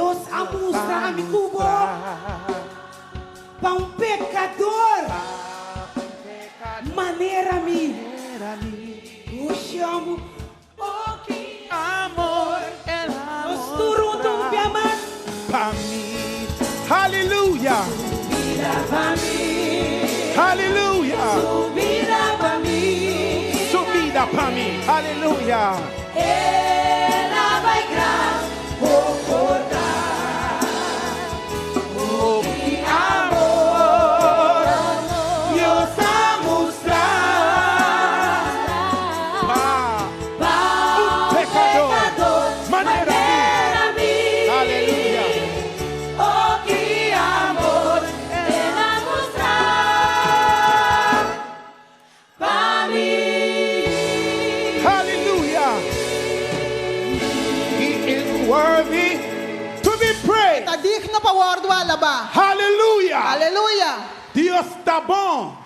Dios a mustra ami ku bo pa un pekador manera mi. Ushi amo. Oh ki amor. Nos tur huntu un bia mas. Pa mi. Hallelujah. Su bida pa mi. Hallelujah. Su bida pa mi. Su bida pa mi. Hallelujah. El a bai kras soportá. Oh ki amor Dios a mustra Pa pa un un pekador pekador manera mi. manera mi. Hallelujah. Oh ki amor El a mustra pa mi. Hallelujah. He is worthy to be praised. Ta digno pa wòrdu alabá. Hallelujah. Aleluya. Dios ta bon.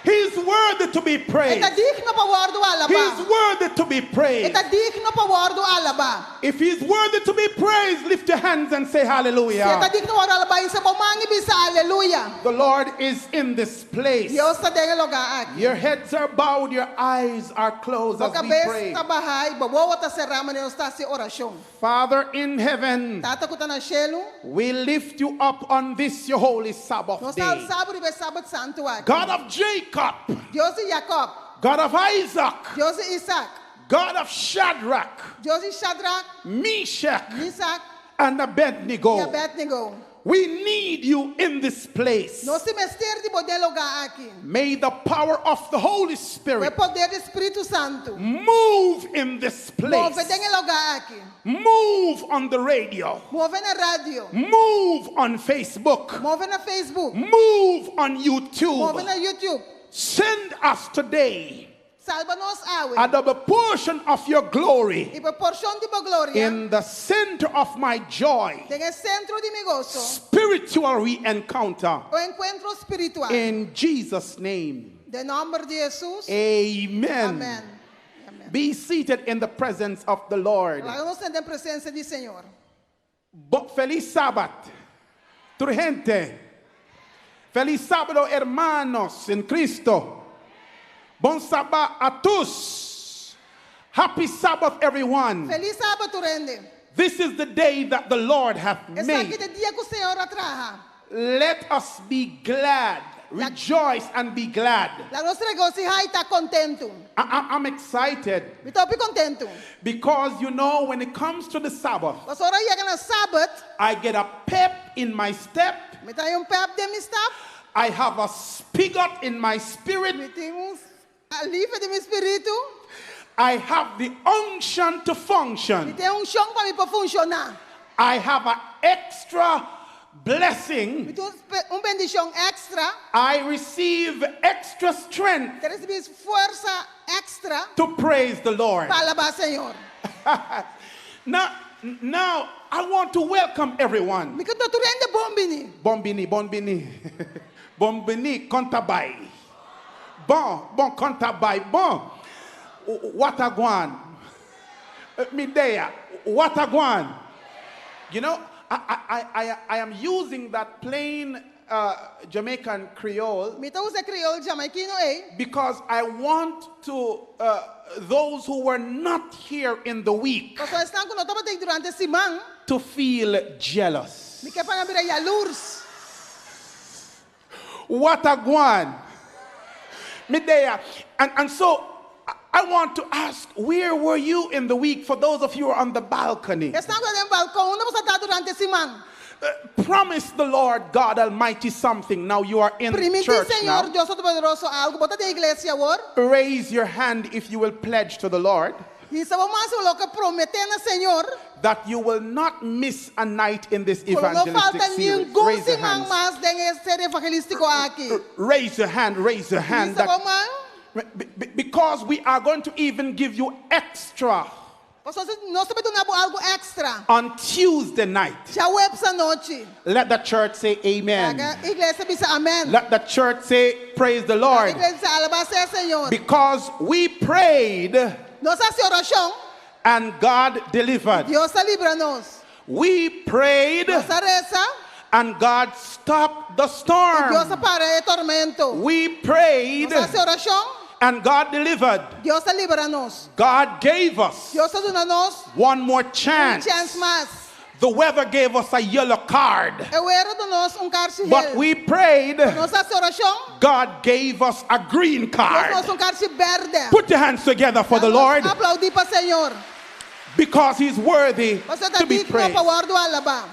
He's worthy to be E praised. ta digno pa wòrdu alabá. He's worthy to be E praised. ta digno pa wòrdu alabá. If he's worthy to be praised, lift your hands and say Si e ta hallelujah. digno pa wòrdu alabá, hisa bo man i bisa aleluya. The Lord is in this place. Dios ta den e lugá aki. Your heads are bowed, your eyes are closed Bo as we kabes pray. ta bahá i bo wowo ta será manera nos ta hasi orashon. Father in heaven, Tata ku ta na shelu, we lift you up on this your holy Sabbath nos ta day. alsa bo riba e sabat santu aki. God of Jacob, Dios di Jacob, God of Isaac, Dios di Isaac, God of Shadrach, Dios di Shadrach, Meshach, Misak and i Abednego. Abednego. We need you in this place. Nos tin mester di bo den e lugá aki. May the power of the Holy E Spirit poder di Spiritu Santu. move in this Move place. den e lugá aki. Move on the radio. Move na radio. Move on Facebook. Move na Facebook. Move on Move YouTube. na YouTube. Send us today Salba nos awe. a double portion of your glory I porshon di bo gloria. in the center of my joy. Den sentro di mi goso. Spiritual re-encounter Un enkuentro spiritual. in Jesus' name. Den nòmber di Hesus. Amen. Amèn. Amèn. Be seated in the presence of the Lord. Laga nos sinta den presensia di Señor. Felis Sabat. Tur hende. Felis sábado, hermanos en Cristo. Bon Sabat a todos. Happy Sabbath, everyone. Felis sabat, tur hende. This is the day that the Lord hath Esaki made. ta e dia ku Señor a traha. Let us be glad, rejoice and be glad. Laga nos regosihá i ta kontentu. I'm excited Mi ta hopi kontentu. because when it comes to the Sabbath, Pasobra ora yega na sabat, I get a pep in my step. mi ta haña un pep den mi stap, I have a spigot in my spirit. mi tin un alivio den mi spiritu, I have the unction to mi function. tin unshon pa mi por funshoná. I have an extra blessing. Mi tin un bendishon èkstra, I receive extra strength mi ta risibí forsa èkstra to praise the Lord. pa alabá Señor. Now, I want to welcome everyone. Mi ke tur hende bon bini. Bon bini, bon bini. Bon bini, kon ta bai. Bon, bon, kon ta bai, bon. What a gwan. Mi dea, what a gwan. I am using that plain Jamaican Creole Mi ta usa kriol jamaikino ei. because I want to, those who were not here in the week Pasobra esnan ku no tabata ei durante siman, to feel jealous. mi ke pa nan bira yalurs. What a gwan. Mi dea. And so I want to ask, where were you in the week for those of you who are on the balcony? Esnan ku ta den balkon, unda boso tabata durante siman? Promise the Lord God Almighty something. Now you are in Primintí church Señor now. Dios Todopoderoso algu. Bo ta den iglesia awor. Raise your hand if you will pledge to the Lord Hisa bo man si bo ke prometé na Señor. that you will not miss a night in this Ku lo no evangelistic falta series. ningun Raise your siman hands. mas den e serie evangelístiko aki. Raise your hand, raise your hand. Hisa bo man. Because we are going to even give you extra Pasobra nos ta bai duna bo algu èkstra. on Tuesday night. Djaweps anochi. Let the church say amen. Laga iglesia bisa amèn. Let the church say praise the Lord. Iglesia alabá sea Señor. Because we prayed Nos a hasi orashon. and God delivered. Dios a libra nos. We prayed Nos a resa and God stopped the i Dios a storm. para e tormento. We prayed Nos a hasi orashon, and God delivered. Dios a libra nos. God gave us Dios a duna nos one more un chance. chèns mas. The weather gave us a yellow card. E wer a duna nos un karchi But hel. we prayed, Nos a hasi orashon, God gave us a green Dios a duna nos card. un karchi bèrdè. Put your hands together for the Lord Aploudí pa Señor. because He's worthy Pasobra e ta to be digno praised. pa wòrdu alabá.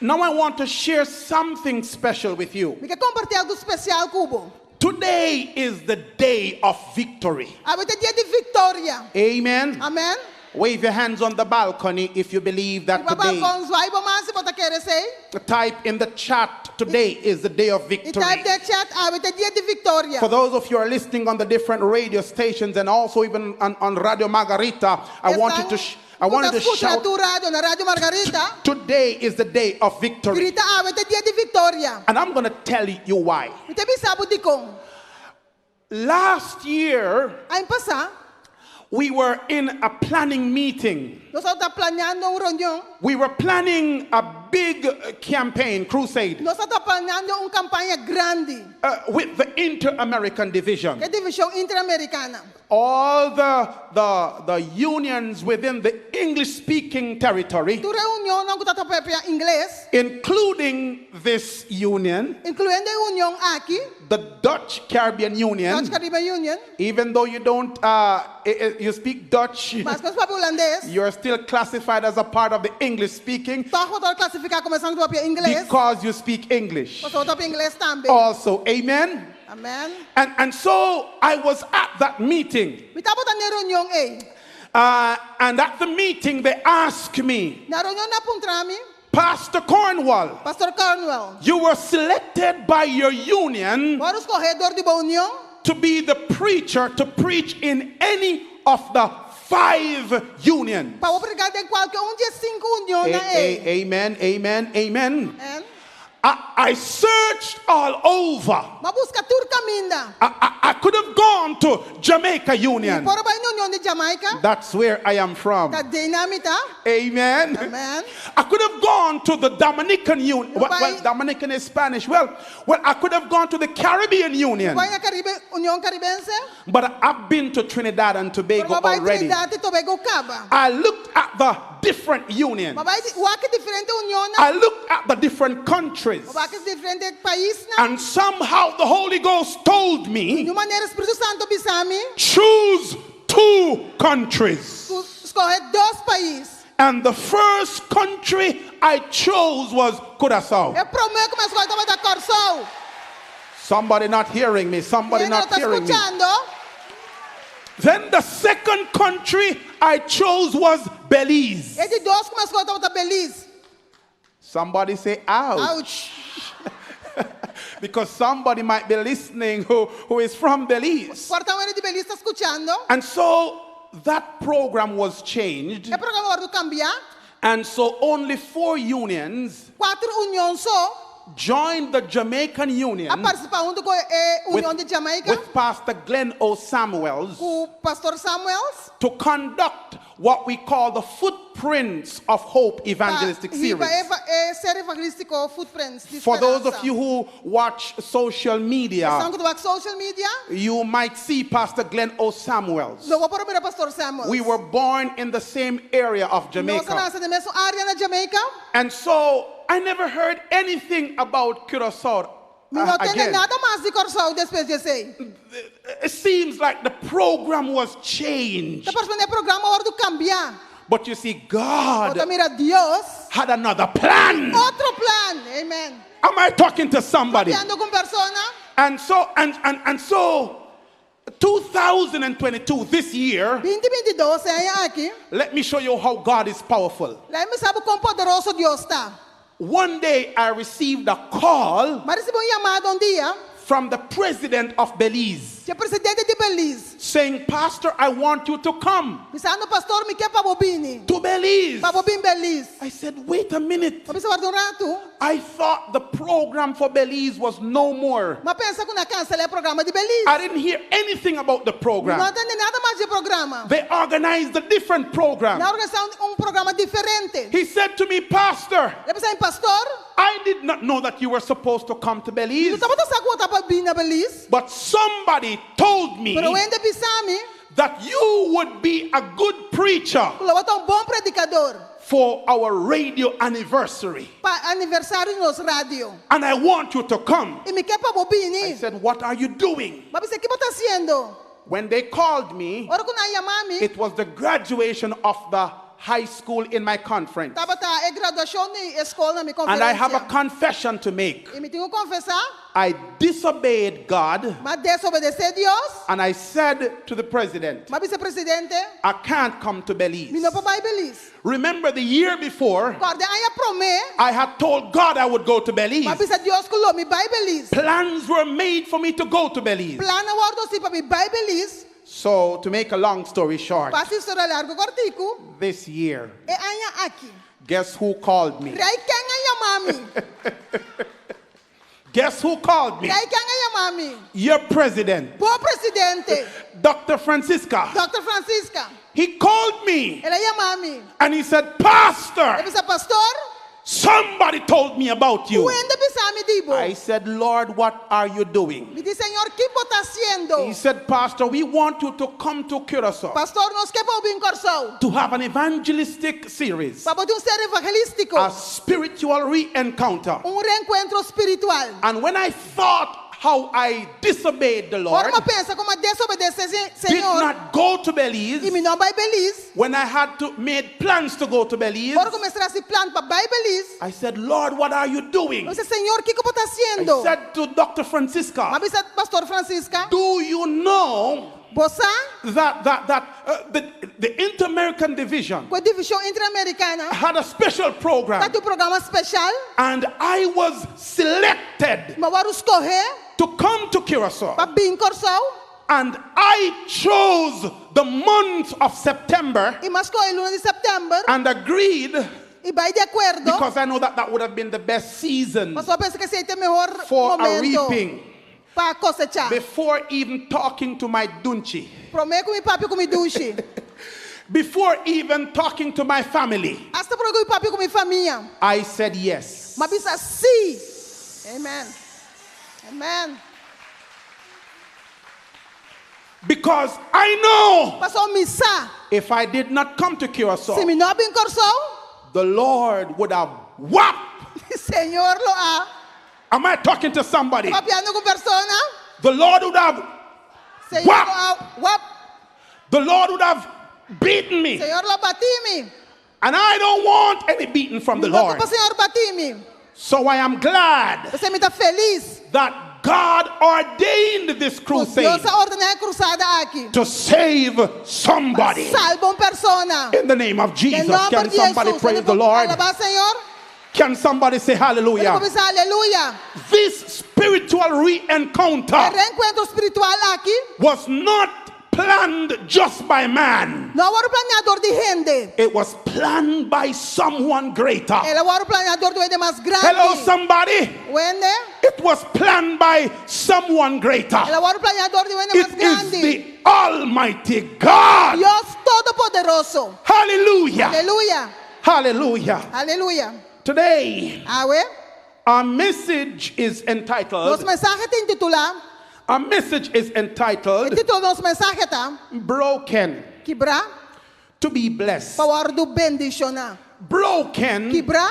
Now I want to share something special with you. Mi ke kompartí algu spesial ku bo. Today is the day of victory. Awe ta dia di viktoria. Amen. Amèn. Wave your hands on the balcony if you believe that Riba today. balkon, zwai bo man si bo ta kere esei. Type in the chat, today is the day of I victory. type den chat, awe ta dia di viktoria. For those of you who are listening on the different radio stations and also even on Radio Margarita, I want you to, I want you to shout, Tur radio, na Radio Margarita. today is the day of victory. Grita awe ta dia di viktoria. And I'm going to tell you why. Mi ta bisa bo dikon. Last year, Aña pasá, we were in a planning meeting. nos tabata planiando un reunion. We were planning a big campaign, crusade, Nos tabata planiando un kampaña grandi. with the Inter-American Division. Ku e divishon interamerikano. All the unions within the English-speaking territory, Tur e unionnan ku ta papia ingles, including this union, inkluyendo e union aki, the Dutch Caribbean Union, Dutch Caribbean Union, even though you don't, you speak Dutch, maske bo ta papia hulandes, you're still classified as a part of the English-speaking toch bo ta klasifiká komo esun ku ta papia ingles, because you speak English. pasobra bo ta papia ingles tambe. Also, amen? Amèn. And so I was at that meeting. Mi tabata na e reunion ei. And at the meeting, they asked me, Na reunion nan a puntra mi, Pastor Cornwall, Pastor Cornwall, you were selected by your union bo a wòrdu skohé dor di bo union to be the preacher to preach in any of the five unions. pa prediká den kualke un di e sinku unionnan ei. Amen, amen, amen. Amèn. I searched all over. M'a buska tur kaminda. I could have gone to Jamaica Union. Por a bai na Union di Jamaica. That's where I am from. Ta einan mi ta. Amen. Amen. I could have gone to the Dominican Union. Well, Bai- Dominican is Spanish. Well, I could have gone to the Caribbean Union. Bai na Karibe, Union Karibense. But I've been to Trinidad and Tobago Pero m'a bai already. Trinidad i Tobago kaba. I looked at the different unions. M'a bai wak diferente unionnan. I looked at the different countries. M'a wak diferente paisnan. And somehow the Holy Ghost told me, Di un manera Spiritu Santu a bisa mi, choose two countries. skohe dos pais. And the first country I chose was Curacao. E promé ku m'a skohe tabata Kòrsou. Somebody not hearing me. Somebody Quem não not está hearing me. escutando? Then the second country I chose was Belize. E di dos ku m'a skohe tabata Belize. Somebody say, ouch. Ouch. Because somebody might be listening who is from Belize. Por ta un di Belize ta skuchando. And so that program was changed. E programa a wòrdu kambiá. And so only 4 unions Kuater union so joined the Jamaican Union a partisipá huntu ku e Union di Jamaica with Pastor Glenn O. Samuels ku Pastor Samuels to conduct what we call the Footprints of Hope evangelistic pa hiba series. eva, e serie evangelístiko Footprints di For those of Speransa. you who watch social media, Esnan ku ta wak social media, you might see Pastor Glenn O. Samuels. lo por mira Pastor Samuels. We were born in the same area of Nos Jamaica. a nase den mesun área na Jamaica. And so I never heard anything about Curacao Mi no tende again. nada mas di Kòrsou despues di esei. It seems like the program was changed. Ta parse e programa a wòrdu kambiá. But you see, God Pero mira Dios, had another plan. otro plan. Amen. Am I talking to somebody? Papiando ku un persona. And so, and so, 2022, this year, 2022, e aña aki. let me show you how God is powerful. Laga mi mustra bo kon poderoso Dios ta. One day I received a call M'a risibí un yamada un dia. from the president of Belize Di presidente di Belize. saying, Pastor, I want you to come Bisando pastor mi ke pa bo bini. to Belize. Pa bo bin Belize. I said, Wait a minute. M'a bisa warda un ratu. I thought the program for Belize was no more. M'a pensa ku nan a kanselá e programa di Belize. I didn't hear anything about the program. No a tende nada mas di programa. They organized a different program. Nan a organisá un programa diferente. He said to me, Pastor, El a bisa mi pastor, I did not know that you were supposed to come to Belize. No tabata sa ku bo ta pa bin na Belize. But somebody told me Pero hende a bisa mi that you would be a good preacher ku lo bo ta un bon predikador for our radio anniversary. pa aniversario di nos radio. And I want you to come. I mi ke pa bo bini. I said, What are you doing? M'a bisa kiko bo ta hasiendo? When they called me, Ora ku nan a yama mi, it was the graduation of the high school in my conference. Tabata e graduashon di e skol na mi And I have a konferensia. confession to make. I mi tin ku konfesá, I disobeyed God m'a desobedesé Dios, and I said to the president, m'a bisa presidente, I can't come to Belize. mi no por bai Belize. Remember the year before, Kòrda aña promé, I had told God I would go to Belize. m'a bisa Dios ku lo mi bai Belize. Plans were made for me to go to Belize. Plan a wòrdu hasí pa mi bai Belize. So, to make a long story short, Pa hasi historia largu kòrtiku, this year, e aña aki. guess who called me? Rai ken a yama mi? Guess who called me? Rai ken a yama mi? Your president, Bo presidente, Dr. Francisca. Dr. Francisca. He called me El a yama mi. and he said, Pastor, El a bisa, Pastor, somebody told me about you. Un hende a bisa mi di bo. I said, Lord, what are you doing? Mi di, Señor, kiko bo ta hasiendo? He said, Pastor, we want you to come to Curacao Pastor, nos ke pa bo bin Kòrsou. to have an evangelistic series, Pa bo tin un serie evangelístiko. a spiritual re-encounter. Un reenkuentro spiritual. And when I thought how I disobeyed the Lord, Ora mi a pensa kon m'a desobedesé did Señor not go to i Belize, mi no a bai Belize. when I had to made plans to go to Belize, Ora ku mi mester a hasi plan pa bai Belize. I said, Lord, what are you doing? Mi bisa, Señor, kiko bo ta I hasiendo? said to Dr. Francisca, M'a bisa Pastor Francisca, do you know Bo sa that, that, that uh, the, the Inter-American Division ku e Divishon Interamerikana had a special program tabatin un programa spesial and I was selected m'a wòrdu skohé to come to Curacao. pa bin Kòrsou And I chose the month of September i m'a skohe luna di sèptèmber and agreed i bai di akuerdo because I know that that would have been the best season pasobra mi a pensa ku esei ta e mihó for a momento reaping. pa kosechá. Before even talking to my dunchi, Promé ku mi papia ku mi dushi. before even talking to my family, Asta promé ku mi papia ku mi famia. I said yes. M'a bisa sí. Amen. Amen. Because I know Pasobra mi sa. if I did not come to Curacao, Si mi no a bin Kòrsou, the Lord would have whapped. Señor lo a. Am I talking to somebody? Papiando ku un persona. The Lord would have Señor whapped. lo a wap. The Lord would have beaten me. Señor lo a bati mi. And I don't want any beating from the Mi no Lord. ke pa Señor bati mi. So I am glad P'esei mi ta felis. that God ordained this crusade Dios a ordená e krusada aki. to save somebody. Salba un persona. In the name of Jesus. Den nòmber Can di somebody Jesus. praise the Lord? Alabá Señor. Can somebody say hallelujah? Por bisa aleluya. This spiritual re-encounter E reenkuentro spiritual aki was not planned just by man. no a wòrdu planiá dor di hende. It was planned by someone greater. El a wòrdu planiá dor di un hende mas grandi. Hello, somebody. Wende. It was planned by someone greater. El a wòrdu planiá dor di un hende It mas is grandi. the Almighty God. Dios Todopoderoso. Hallelujah. Aleluya. Hallelujah. Aleluya. Today, Awe. our message is entitled. Nos mensahe ta intitulá. Our message is entitled. E título di nos mensahe ta. Broken. Kibrá. To be blessed. Pa wòrdu bendishoná. Broken. Kibrá.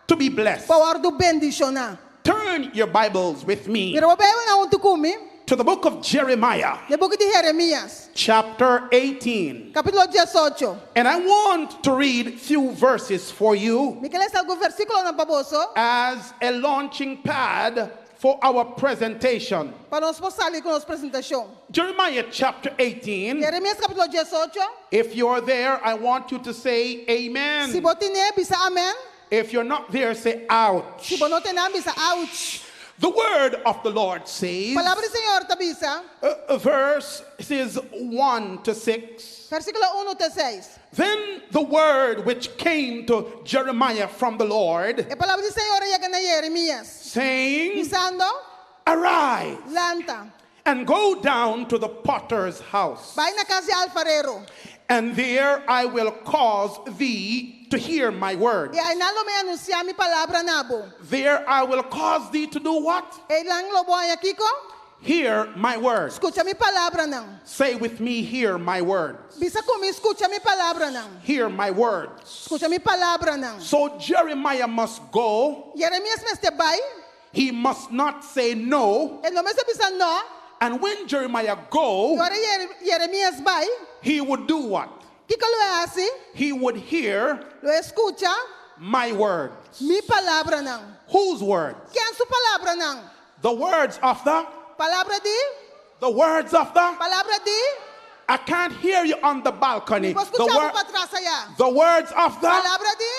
To be blessed. Pa wòrdu bendishoná. Turn your Bibles with me. Bira bo Beibelnan huntu ku mi. To the book of Jeremiah. Den buki di Jeremias. Chapter 18. Kapítulo 18. And I want to read few verses for you. Mi ke lesa algun versíkulonan pa boso. As a launching pad for our presentation. Pa nos por sali ku nos presentashon. Jeremiah chapter 18. Jeremias kapítulo 18. If you're there, I want you to say amen. Si bo t'einan, bisa amèn. If you're not there, say ouch. Si bo no t'einan, bisa ouch. The word of the Lord says, Palabra di Señor ta bisa, verses 1 to 6. versíkulo 1 te 6. Then the word which came to Jeremiah from the Lord, E palabra di Señor a yega na Jeremias, saying, bisando, Arise lanta, and go down to the potter's house, bai na kas di alfarero. and there I will cause thee to hear my words. I einan lo mi anunsiá mi palabra na bo. There I will cause thee to do what? Einan lo bo haña kiko? Hear my words. Skucha mi palabranan. Say with me, hear my words. Bisa ku mi, skucha mi palabranan. Hear my words. Skucha mi palabranan. So Jeremiah must go. Jeremias mester bai, He must not say no. e no mester bisa nò. And when Jeremiah go, Ora Jeremias bai, he would do what? kiko lo e hasi? He would hear Lo e skucha my words. mi palabranan. Whose words? Ken su palabranan? The words of the Palabra di? the words of the Palabra di? I can't hear you on the balcony. Bo The, skucha wor- patras aya. the words of the Palabra di?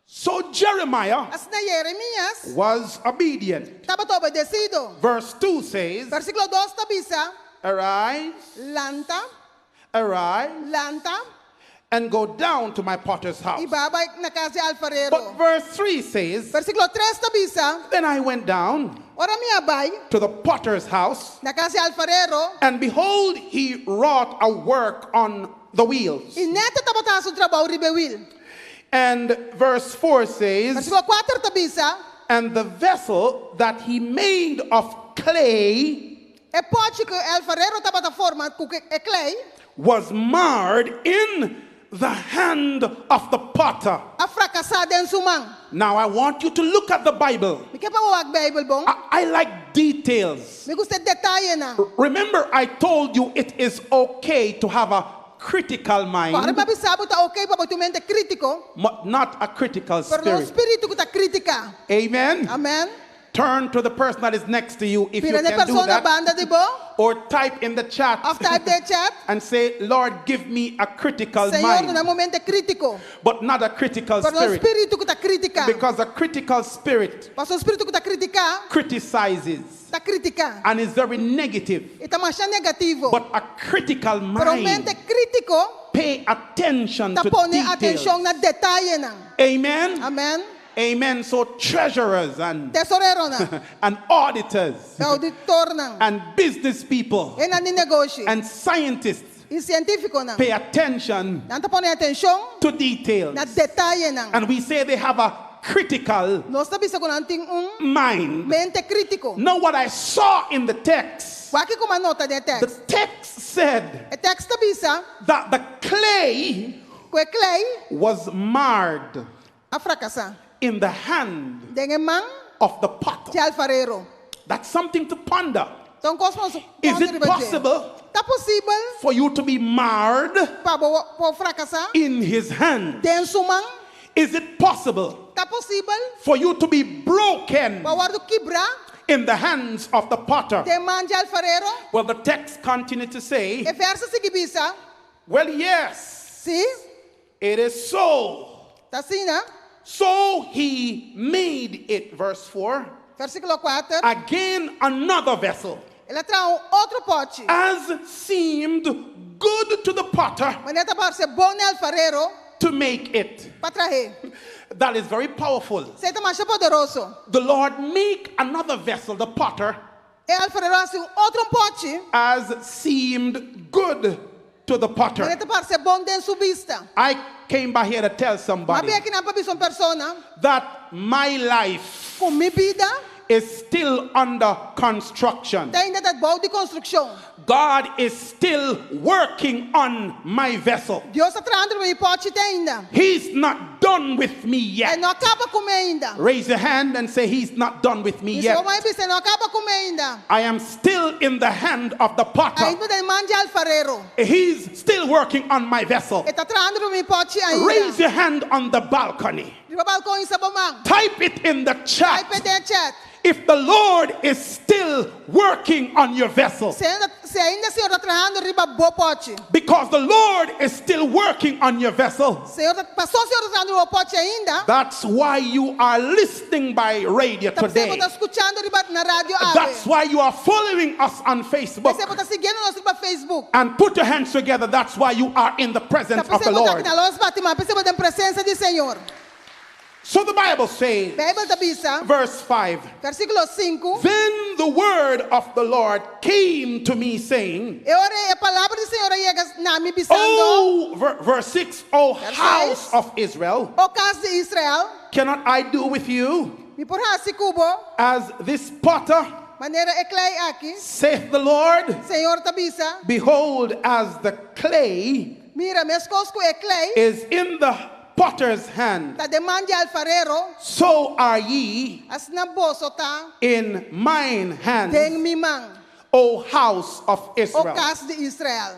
So Jeremiah Asina Jeremias was obedient. tabata obedesido. Verse 2 says, Versíkulo 2 ta bisa, Arise, lanta, arise, lanta and go down to my potter's house. i bai na kas di alfarero. But verse 3 says, Versíkulo 3 ta bisa, Then I went down ora mi a bai to the potter's house, na kas di alfarero and behold, he wrought a work on the wheels. i nèt e tabata hasi un trabou riba wil. And verse 4 says, Versíkulo 4 ta bisa, And the vessel that he made of clay e pòchi ku alfarero tabata forma ku e klei was marred in the hand of the potter. a frakasá den su man. Now I want you to look at the Bible. Mi ke pa bo wak Beibel bon. I like details. Mi gusta detayenan. Remember, I told you it is okay to have a critical Awor mind, m'a bisa bo ta ok pa bo tin un mente krítiko, but not a critical pero no spirit. spiritu ku ta kritiká. Amen. Amèn. Turn to the person that is next to you if you Bira na can do persona that, banda di bo, or type in the chat òf type den chat. and say, Lord, give me a critical Señor, duna mind, mi un mente krítiko, but not a critical pero no spirit. spiritu ku ta kritiká. Because a critical spirit Pasobra spiritu ku ta kritiká, criticizes ta kritiká. and is very negative. E ta masha negativo. But a critical Pero mind mente krítiko pay attention ta to pone details. atenshon na detayenan. Amen. Amèn. Amen. So treasurers and, Tesoreronan, and auditors ouditornan, and business people hendenan di negoshi and scientists i sientífikonan. pay attention Nan ta pone atenshon to details. na detayenan. And we say they have a critical Nos ta bisa ku nan tin un mind. mente krítiko. Now, what I saw in the text, Wak kiko m'a nota den the teksto. text said E teksto ta bisa that the clay ku e klei was marred a frakasá. in the hand Den e man of the potter. di alfarero. That's something to ponder. Ta un kos Is it possible Ta posibel for you to be marred pa bo por frakasá in his hand? den su man? Is it possible Ta posibel for you to be broken pa bo wòrdu kibrá in the hands of the potter? den man di alfarero? Well, the text continued to say, E verso ta sigui bisa. Well, yes, Si, it is so. ta asina, So he made it, verse 4. Versíkulo 4. Again, another vessel, El a traha un otro pòchi. as seemed good to the potter Manera tabata parse bon na alfarero to make it. pa trah'é. That is very powerful. Esei ta masha poderoso. The Lord make another vessel, the potter, E alfarero a hasi un otro pòchi. as seemed good to the potter. Manera tabata parse bon den su bista. I came by here to tell M'a somebody bin akinan pa bisa un persona that my life ku mi bida is still under construction. ta ainda bou di konstrukshon. God is still working on my vessel. Dios ta trahando riba mi pòchi te ainda. He's not done with me E yet. no a kaba ku mi ainda. Raise your hand and say, He's not done with me Hisa yet. bo man i bisa e no a kaba ku mi ainda. I am still in the hand of the potter. Ainda den man di alfarero. He's still working on my vessel. E ta trahando riba mi pòchi ainda. Raise your hand on the balcony. Riba balkon hisa bo man. Type it in the chat. Type den chat. If the Lord is still working on your vessel. Si ainda, si ainda Señor ta trahando riba bo pòchi. Because the Lord is still working on your vessel. Señor, pasó Señor ta trahando riba bo pòchi ainda. That's why you are listening by radio Ta today. bo ta skuchando riba na radio awe. That's why you are following us on Facebook. P'esei bo ta siguiendo nos riba Facebook. And put your hands together. That's why you are in the presence Ta of the p'esei bo ta Lord. aki na los bati man. P'esei bo ta den presensia di Señor. So the Bible says, Beibel ta bisa, verse 5. versíkulo 5. Then the word of the Lord came to me, saying, E ora ei e palabra di Señor a yega na mi bisando, Oh, verse 6, O Verse house 6. of Israel, O kas di Israel, cannot I do with you mi por hasi ku bo, as this potter, manera e klei aki, saith the Lord? Señor ta bisa, Behold, as the clay mira, meskos ku e klei, is in the potter's hand, ta den man di alfarero, so are ye asina boso ta in mine hand, den mi man, O house of O Israel. kas di Israel.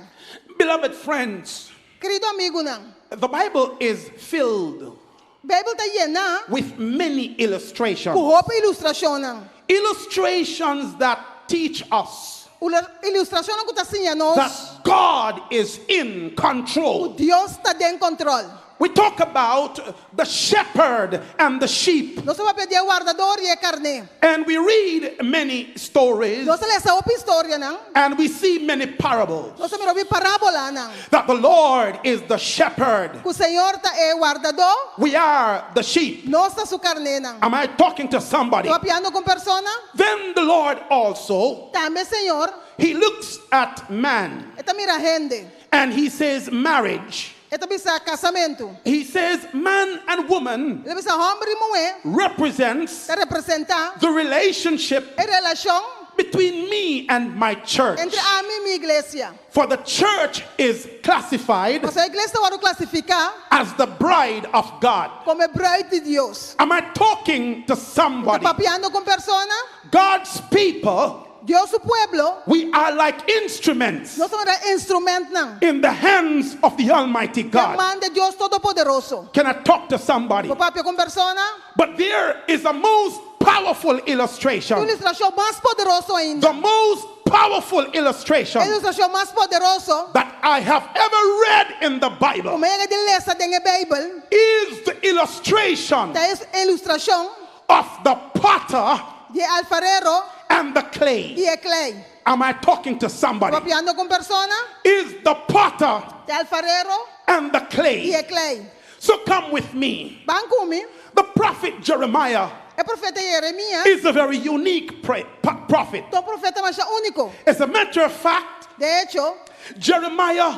Beloved friends, Kerido amigunan, the Bible is filled Beibel ta yená with many illustrations. ku hopi ilustrashonnan. Illustrations that teach us Ilustrashonnan ku ta siña nos that God is in control. Dios ta den kontròl. We talk about the shepherd and the sheep, Nos ta papia di e wardadó i e karné. and we read many stories Nos ta lesa hopi historianan. and we see many parables Nos ta mira hopi parábolanan. that the Lord is the shepherd. Ku Señor ta e wardadó, We are the sheep. nos ta su karnénan. Am I talking to somebody? Mi ta papiando ku un persona? Then the Lord also, Tambe Señor, he looks at man E ta mira hende. and he says marriage. E ta bisa kasamentu. He says man and woman E ta bisa hòmber i muhé represents ta representá the relationship e relashon between me and my church. entre ami i mi iglesia. For the church is classified Pasobra iglesia ta wòrdu klasifiká as the bride of God. komo brùit di Dios. Am I talking to Ta somebody? papiando ku un persona? God's people, Dios su pueblo, we are like instruments nos ta manera instrumèntnan. in the hands of the Almighty Den God. man di Dios Todopoderoso. Can I talk to somebody? Por papia ku un persona? But there is a most powerful illustration. Un ilustrashon mas poderoso ainda. The most powerful illustration E ilustrashon mas poderoso that I have ever read in the Bible ku mi a yega di lesa den Beibel, is the illustration ta e ilustrashon of the potter di alfarero and the clay. i e klei. Am I talking to somebody? Papiando ku un persona? Is the potter Ta alfarero and the i clay. e klei. So come with me. Ban ku mi, The prophet Jeremiah e profeta Jeremias, is a very unique prophet. ta un profeta masha úniko. As a matter of fact, De echo, Jeremiah,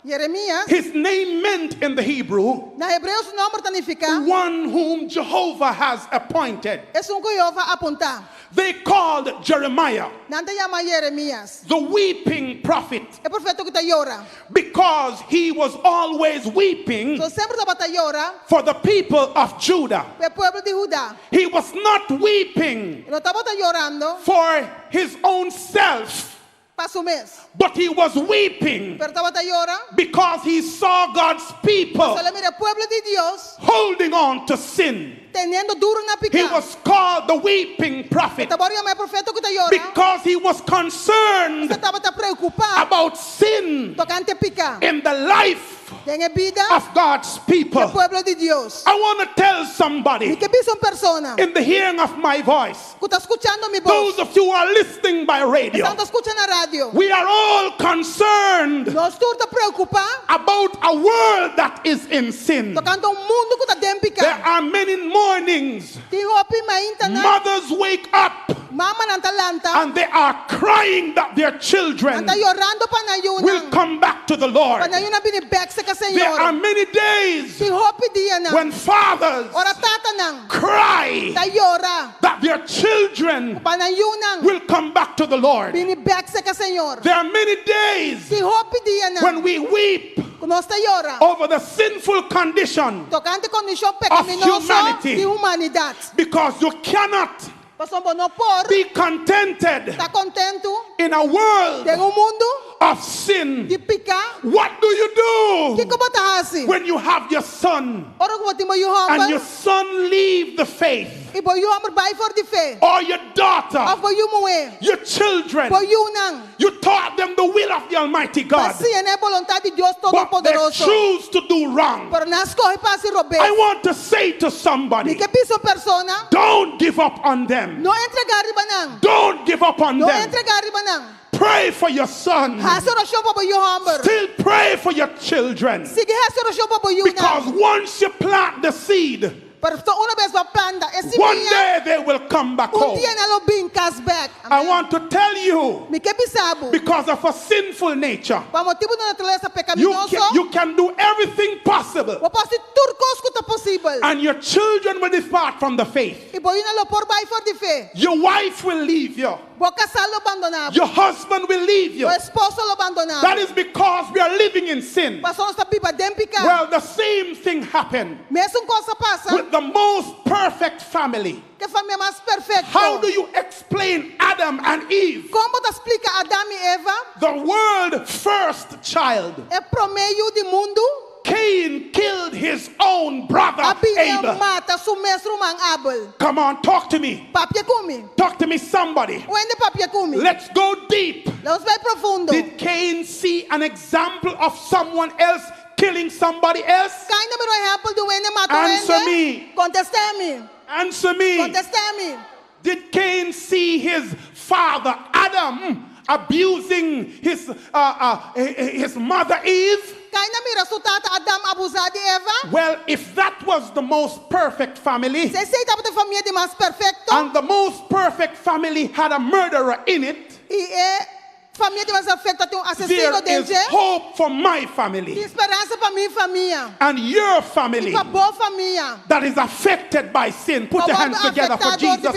Jeremias, his name meant in the Hebrew, na hebreo su nòmber ta nifiká one whom Jehovah has appointed. esun ku Yehova a apuntá. They called Jeremiah Nan ta yama Jeremias, the weeping prophet e profeta ku ta yora. because he was always weeping So semper e tabata yora for the people of Judah. pa e pueblo di Huda. He was not weeping E no tabata yorando for his own self, pa su mes, but he was weeping pero e tabata yora because he saw God's people Pasobra el a mira e pueblo di Dios holding on to sin. teniendo duru na He piká. was called the weeping prophet E tabata yamá e profeta ku ta yora. because he was concerned E tabata preokupá about sin tokante piká. in the life Den e bida of God's people. e pueblo di Dios. I want to tell somebody Mi ke bisa un persona in the hearing of my voice, ku ta skuchando mi bos. those of you who are listening by radio, Esnan ku ta skucha na radio. we are all concerned Nos tur ta preokupá about a world that is in sin. tokante un mundu ku ta den There piká. are many mornings Tin hopi maintanan mothers wake up mamanan ta lanta and they are crying that their children nan ta yorando pa nan will yunan come back to the Lord. pa nan yunan bini bèk serka There are Señor. many days Tin hopi dianan when fathers ora tatanan cry ta yora that their children pa nan yunan will come back to the Lord. bini bèk serka Señor. There are many days Tin hopi dianan when we weep ku nos ta yora over the sinful condition tokante kondishon pekaminoso humanity. di humanidat. because you cannot Pasobra bo no por be contented ta kontentu in a world den un mundu of of sin. di piká. What do you do Kiko bo ta hasi? when you have your son Ora ku bo tin bo yu and your hòmber son leave the faith i bo yu hòmber bai for di fe. or your daughter, Òf bo yu muhé, your children? bo yunan. You taught them the will of the Almighty God, B'a siña nan e boluntat di Dios but they Todopoderoso. choose to do wrong. Pero nan a skohe pa hasi robes. I want to say to Mi somebody, ke bisa un persona, don't give up on them. no entregá riba nan. Don't give up on No them. entregá riba nan. Pray for your son. Hasi orashon pa bo yu hòmber. Still pray for your children. Sigui hasi orashon pa bo yunan. Because once you plant the seed, Pasobra un bes bo planta e one simia, day they will come back un home. dia nan lo bin kas bèk. I want to tell you, Mi ke bisa bo, because of a sinful nature, pa motibu di naturalesa you pekaminoso, can do everything possible, bo por hasi tur kos ku ta posibel. and your children will depart from the faith. I bo yunan lo por bai for di fe. Your wife will leave you. Bo kasá lo bandoná bo. Your husband will leave you. Bo esposo lo bandoná bo. That is because we are living in sin. Pasobra nos ta biba den piká. Well, the same thing happened Mesun kos a pasa with the most perfect family. ku e famia mas perfekto. How do you explain Adam and Eve, Kon bo ta splika Adam i Eva, the world first child? e promé yu di mundu, Cain killed his own brother a bin Abel. mata su mes ruman Abel. Come on, talk to me. Papia ku mi. Talk to me, somebody. Un hende papia ku mi. Let's go deep. Laga nos bai profundo. Did Cain see an example of someone else killing somebody else? Kain a mira un ehèmpel di un hende mata Answer un hende? me. Kontestá mi. Answer me. Kontestá mi. Did Cain see his father Adam abusing his mother Eve? Kain a mira su tata Adam abusá di Eva? Well, if that was the most perfect family, Si esei tabata e famia di mas perfekto, and the most perfect family had a murderer in it, i e famia di mas perfekto tin un there asesino is den hope for my Tin family speransa pa mi famia. and your family I pa bo famia. that is affected by sin. Put your hands together for Jesus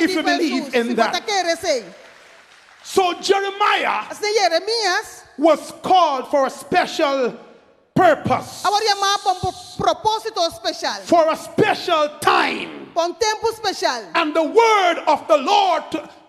if you believe in that. So Jeremiah Asina Jeremias was called for a special purpose, a wòrdu yamá pa un propósito spesial, for a special time. pa un tempu spesial. And the word of the Lord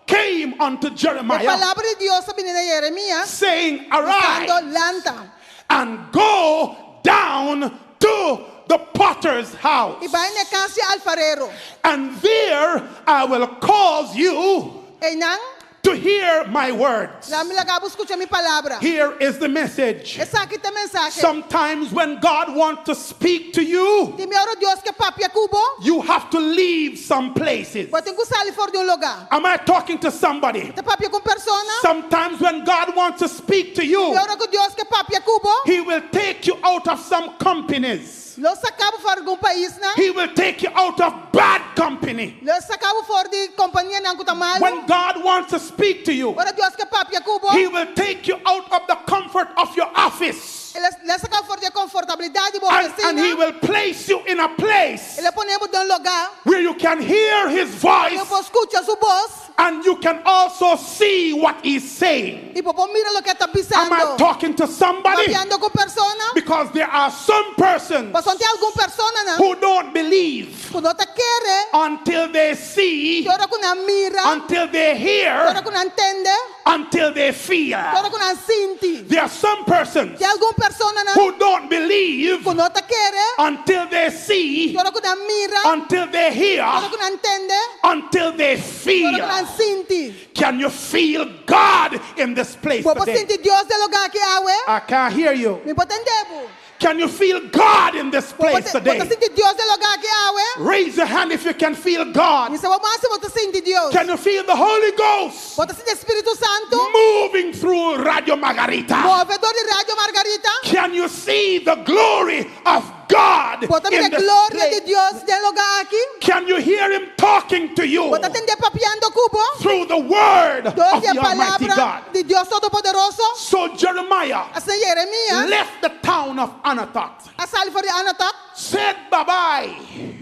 came unto E Jeremiah, palabra di Dios a bini na Jeremias, saying, Arise bisando lanta and go down to the potter's house, i bai na kas di alfarero. and there I will cause you Einan, to hear my words. lo mi laga bo skucha mi palabra. Here is the message. Esaki ta e mensahe. Sometimes when God wants to speak to you, Tin ora Dios ke papia ku bo, you have to leave some places. bo tin ku sali for di un lugá. Am I talking to somebody? Mi ta papia ku un persona? Sometimes when God wants to speak to you, Tin ora ku Dios ke papia ku bo, He will take you out of some companies. lo e saka bo for di algun pais nan? He will take you out of bad company. Lo e saka bo for di kompania nan ku ta malu. When God wants to speak to you, Ora Dios ke papia ku bo, He will take you out of the comfort of your office. e lo saka bo for di konfortabilidat di bo And He ofisina. will place you in a place E lo pone bo den un lugá where you can hear His ku voice bo por skucha su bos and you can also see what He's saying. i bo por mira loke e ta Am I bisando. talking to somebody? Papiando ku persona? Because there are some persons Pasobra tin algun persona nan who don't believe ku no ta kere, until they see, te ora ku nan mira, until they hear, ora ku nan tende, until they feel. ora ku nan sinti. There are some persons Tin algun persona nan who don't believe ku no ta kere, until they see, te ora ku nan mira, until they hear, ora ku nan tende, until they ora ku feel. nan sinti. Can you feel God in this place Bo por today? sinti Dios den e lugá aki awe? I can't hear you. Mi no por tende bo. Can you feel God in this Bo place por today? sinti Dios den e lugá aki awe? Raise your hand if you can feel God. Hisa bo man si bo ta sinti Dios. Can you feel the Holy Ghost Bo ta sinti Spiritu Santu moving through Radio Margarita? Move dor di Radio Margarita. Can you see the glory of God Bo ta in mira this gloria place? di Dios den e lugá aki. Can you hear Him talking to you Bo ta tend'é papiando ku bo? through the word Dor of di the Almighty palabra God? di Dios Todopoderoso. So Jeremiah Asina Jeremias left the town of Anathoth, a sali for di Anatot. said bye bye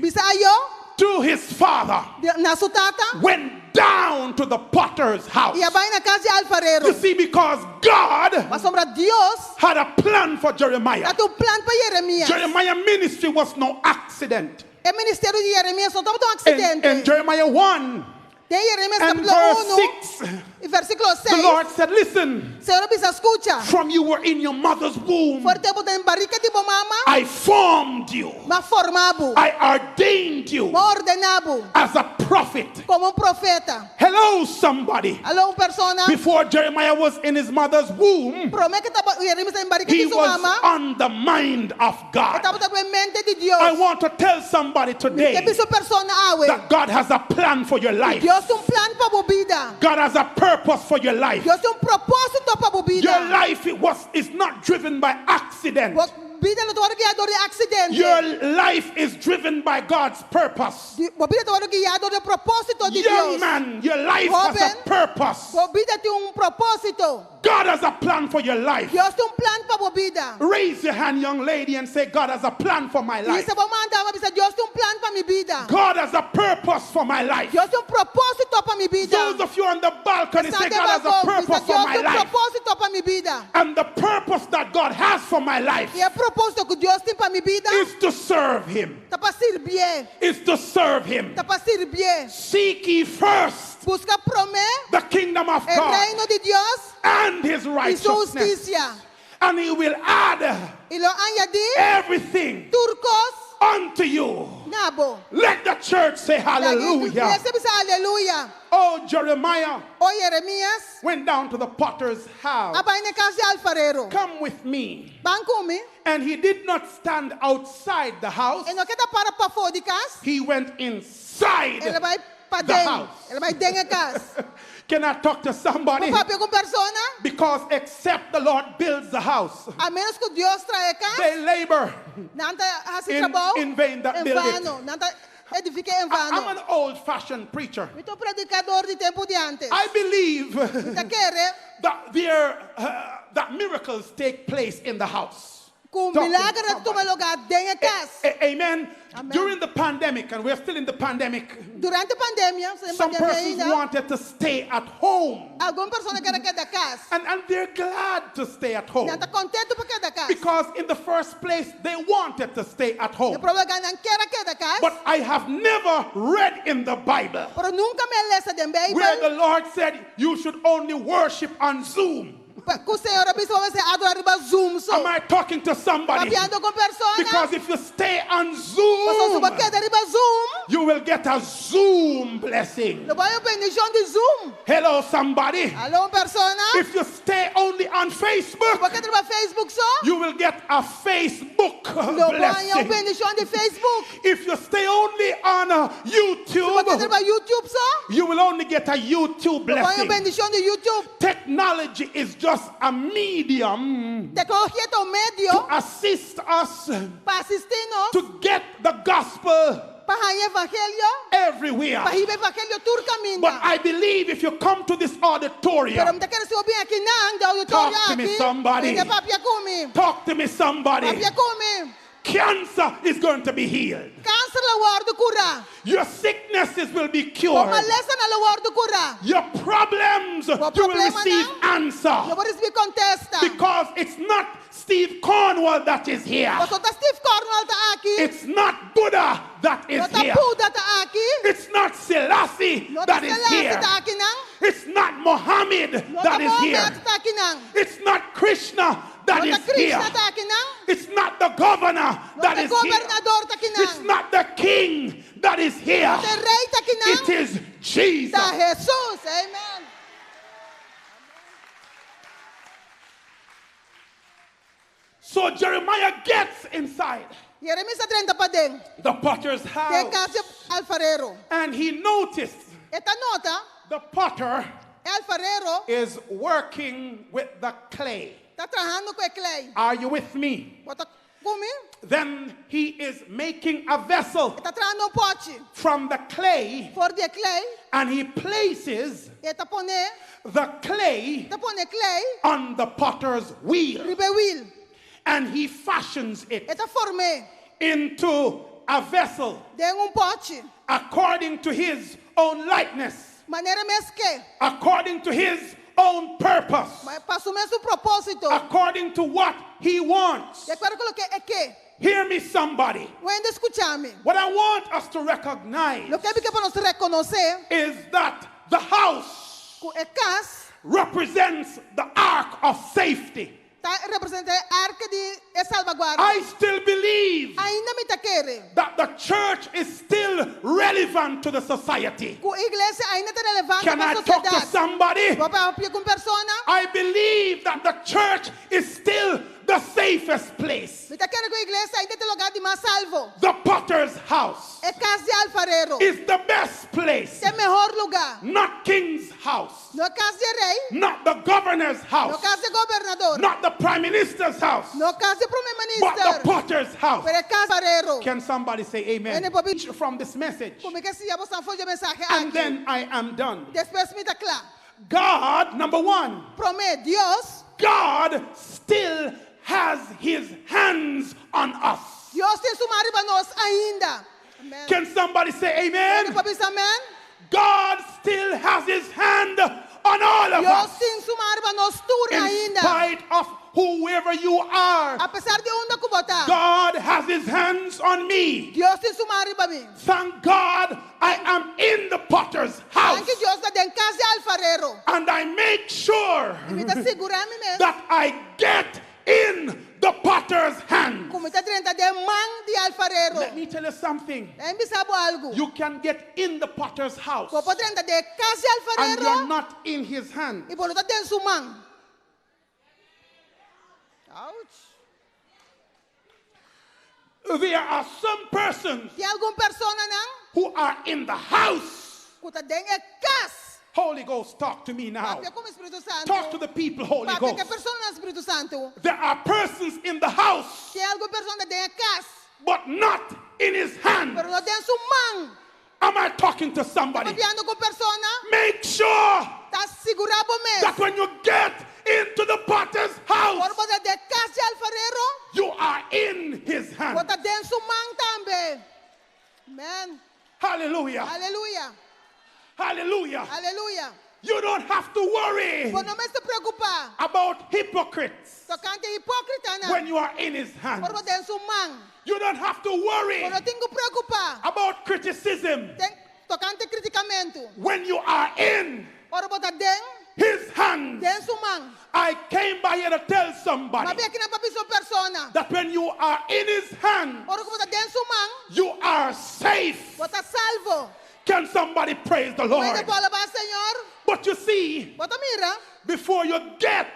Bisa ayo to his father, na su tata went down to the potter's house. i a bai na kas di alfarero. You see, because God Pasobra Dios had a plan for Jeremiah. tabatin un plan pa Jeremias. Jeremiah ministry was no accident. E ministerio di Jeremias no tabata un In, aksidente. in Jeremiah 1, Den Jeremias and kapítulo verse 1 6, i versíkulo the 6, Lord said, Listen, Señor a bisa, skucha, from you were in your mother's womb, for di tempu bo ta den barika di bo mama, I formed you, m'a forma bo, I ordained you m'a ordená bo as a prophet. komo un profeta. Hello, somebody. Aló, un persona, Before Jeremiah was in his mother's womb, promé ku Jeremias ta den barika he di su was mama, on the mind of God. e tabata den mente di Dios. I want to tell somebody Ke today bisa un persona awe. that God has a plan for your life. Dios tin un plan pa bo bida. God has a purpose for your life. Dios tin un propósito pa bo bida. Your life it was is not driven by accident. Bo bida no ta wòrdu guiá dor di aksidente. Your life is driven by God's purpose. Bo bida ta wòrdu guiá dor di propósito di Young Dios. man, your life has a Hóben. purpose. Bo bida tin un propósito. God has a plan for your life. Dios tin un plan pa bo bida. Raise your hand, young lady, and say, God has a plan for my life. Hisa bo man, dama, bisa Dios tin un plan pa mi bida. God has a purpose for my life. Dios tin un propósito pa mi bida. Those of you on the balcony say, Esnan God has a balkon, purpose bisa for Dios my tin un life. propósito pa mi bida. And the purpose that God has for my life I e propósito ku Dios tin pa mi bida is to serve Him. ta pa sirbié. Is to serve Him. Ta pa sirbié. Seek ye first Buska promé the kingdom of e God reino di Dios and His i su righteousness. hustisia. And He will add I lo añadí everything tur kos unto you. na bo. Let the church say hallelujah. Iglesia bisa aleluya. Oh, Jeremiah O Jeremias, went down to the potter's house. a bai na kas di alfarero. Come with me. Ban ku mi. And he did not stand outside the house. E no a keda para pafó di kas. He went inside El a bai the paden. house. El a bai den e kas. Can I talk to somebody? Por papia ku un persona, Because except the Lord builds the house, a ménos ku Dios traha e kas, they labor. nan ta hasi In- trabou in vain that en build it. vano. Nan ta edifiká en I- I'm vano. an old-fashioned preacher. Mi ta un predikadó di tempu di antes. I believe Mi ta kere that there that miracles take place in the house. ku Talk to milager ta tuma somebody. lugá den e kas. Amen. Amen. During the pandemic, and we're still in the pandemic, Durante e pandemia, den some pandemia persons ainda, wanted to stay at home. algun persona kier a keda kas. And they're glad to stay at home. Nan ta kontentu pa keda kas. Because in the first place, they wanted to stay at E home. promé lugá nan kier a keda kas. But I have never read in the Bible Pero nunka mi a lesa den where Beibel the Lord said you should only worship on Zoom. ku Señor a bisa bo mester adorá riba Zoom so. Am I talking to somebody? Papiando ku un persona. Because if you stay on Pasobra si Zoom, bo keda riba Zoom, you will get a Zoom blessing. lo bo haña bendishon di Zoom. Hello, somebody. Aló, un persona. If you stay only on Facebook, Si bo keda riba Facebook so, you will get a Facebook lo bo haña un blessing. bendishon di Facebook. If you stay only on Si bo keda YouTube, riba YouTube so, you will only get a YouTube lo bo haña un blessing. bendishon di YouTube. Technology is just a medium Teknologia ta un medio to assist us pa asistí nos to get the gospel pa haña evangelio, everywhere. pa hiba evangelio tur kaminda. But I believe if you come to this auditorium, Pero mi ta kere si bo bin aki nan, den ouditorio Talk to me, aki, somebody. mi ke papia ku mi. talk to me, somebody. Papia ku mi. Cancer is going to be healed. Kanser lo wòrdu kurá. Your sicknesses will be Bo cured. malesanan lo wòrdu kurá. Your problems, Bo you will problemanan, receive answer. Lo bo risibí kontesta. Because it's not Steve Cornwall that is here. Pasobra no ta Steve Cornwall ta aki. It's not Buddha that is No ta here. Buddha ta aki. It's not Selassie No ta that is Selassie here. ta aki nan. It's not Mohammed No that ta is here. Mohammed ta aki nan. It's not Krishna that No ta is here. Krishna ta aki nan. It's not the governor No that ta is here. gobernador ta aki nan. It's not the king that is here. No ta e rei ta aki nan. It is Jesus. Ta Jesus. Amen. So Jeremiah gets inside Jeremias a drenta paden. the potter's Den house kas di alfarero. and he noticed E ta nota, the potter e alfarero is working with the clay. ta trahando ku e klei. Are you with me? Bo ta ku mi? Then he is making a vessel E ta trahando un pòchi. from the clay For di e klei. and he places E ta pone, the clay ta pone klei on the potter's wheel riba e wil. and he fashions it E ta form'é into a vessel den un pòchi. according to his own likeness, Manera e mes ke. according to his own purpose, Pa su mes propósito. according to what he wants. Di akuerdo ku loke e ke. Hear me, somebody. Un hende skucha mi. What I want us to recognize Loke mi ke pa nos rekonosé is that the house ku e kas represents the ark of safety. ta representá e arka di e salvaguardia. I still believe Ainda mi ta kere that the church is still relevant to the society. ku iglesia ainda ta relevante Can pa I talk to sosiedat. somebody? Bo por papia ku un persona. I believe that the church is still the safest place. Mi ta kere ku iglesia ainda ta e lugá di mas salvo. The potter's house E kas di alfarero. is the best place, Ta e mihó lugá. not king's house, No kas di rei, not the governor's no house, kas di gobernador, not the prime minister's house, no kas di promé but the minister, potter's house. pero e kas di alfarero. Can somebody say amen? Hende por From this message. Ku mi ke siña boso for di e mensahe And aki. then I am done. Despues mi ta kla. God, number one, Promé, Dios, God still has his hands on us. Dios tin su man riba nos ainda. Amen. Can somebody say amen? Hende por bisa amèn? God still has his hand on all of Dios us. tin su man riba nos tur In ainda. spite of whoever you are, Apesar di unda ku bo ta. God has his hands on me. Dios tin su man riba mi. Thank God I am in the potter's house. Danki Dios ta den kas di alfarero. And I make sure I mi ta sigurá mi mes. that I get in the potter's hand. Ku mi ta drenta den man di alfarero. Let me tell you something. Laga mi bisa bo algu. You can get in the potter's house Bo por drenta den kas di and you're alfarero not in his hand. i bo no ta den su man. Ouch. There are some persons Tin algun personanan who are in the house. ku ta den e kas. Holy Ghost, talk to me now. Papia ku mi Spiritu Santu. Talk to the people, Holy Papia ku Ghost. personanan Spiritu Santu. There are persons in the house, Tin algun persona den e kas, but not in his hand. pero no den su man. Am I talking to somebody? Papiando ku persona, Make sure ta sigurá bo mes. that when you get into the potter's house, Ora bo drenta den kas di alfarero, you are in his hand. bo ta den su man tambe. Amen. Hallelujah. Aleluya. Hallelujah. Aleluya. You don't have to worry Bo no mester preokupá about hypocrites tokante hipókritanan. when you are in his hand. Ora bo den su man. You don't have to worry Bo no tin ku preokupá about criticism den tokante kritikamentu. when you are in Ora bo ta den his hand. den su man. I came by here to tell somebody M'a bin akinan pa bisa un persona. that when you are in his hand, Ora ku bo ta den su man, you are safe. bo ta salvo. Can somebody praise the Lord? Un hende por alabá Señor. But you see, Bo ta mira, before you get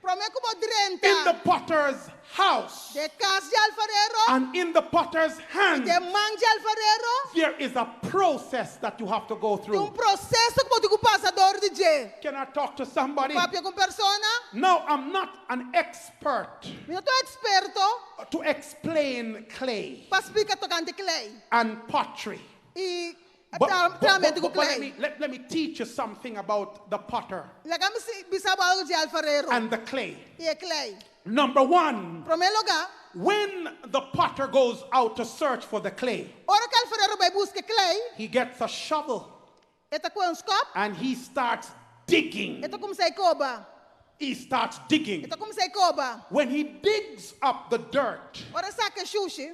promé ku bo in the drenta potter's house den kas di alfarero, and in the potter's hand, den man di alfarero, there is a process that you have to go tin through. un proseso ku bo tin ku pasa dor di dje. Can I talk to somebody? Papia ku un persona, No, I'm not an expert mi no ta eksperto to explain clay pa splika tokante klei and pottery. i But, trahamentu ku but let, klei. me, let me teach you something about the potter Laga mi bisa bo algu di alfarero and the clay. i e klei. Number one, Promé lugá, when the potter goes out to search for the clay, ora ku alfarero bai buska klei, he gets a shovel e ta kohe un skòp, and he starts digging. e ta kuminsá koba. He starts digging. E ta kuminsá koba. When he digs up the dirt, Ora e saka shushi,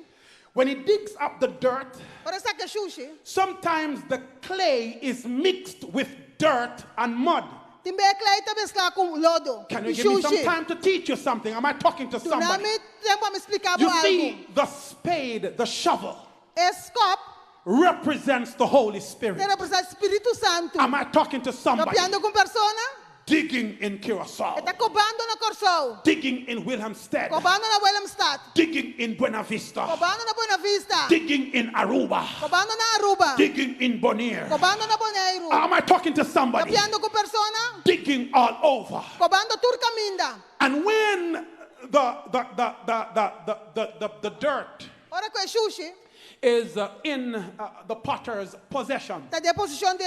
when he digs up the dirt, ora e saka shushi, sometimes the clay is mixed with dirt and mud. tin bia klei ta mesklá ku lodo Can you i give me some shushi. time to teach you something? Am I talking to Duna somebody? mi tempu pa mi splika bo You algu. see, the spade, the shovel, E skòp represents the Holy Spirit. ta representá Spiritu Santu. Am I talking to somebody? Papiando ku un persona, Digging in Curacao, e ta kobando na Kòrsou, digging in Willemstad, kobando na Willemstad, digging in Buena Vista, kobando na Buena Vista, digging in Aruba, kobando na Aruba, digging in Bonaire. kobando na Boneiru. Am I talking to somebody? Papiando ku persona, Digging all over. kobando tur kaminda. And when the dirt Ora ku e shushi, is in the potter's possession, ta den poseshon di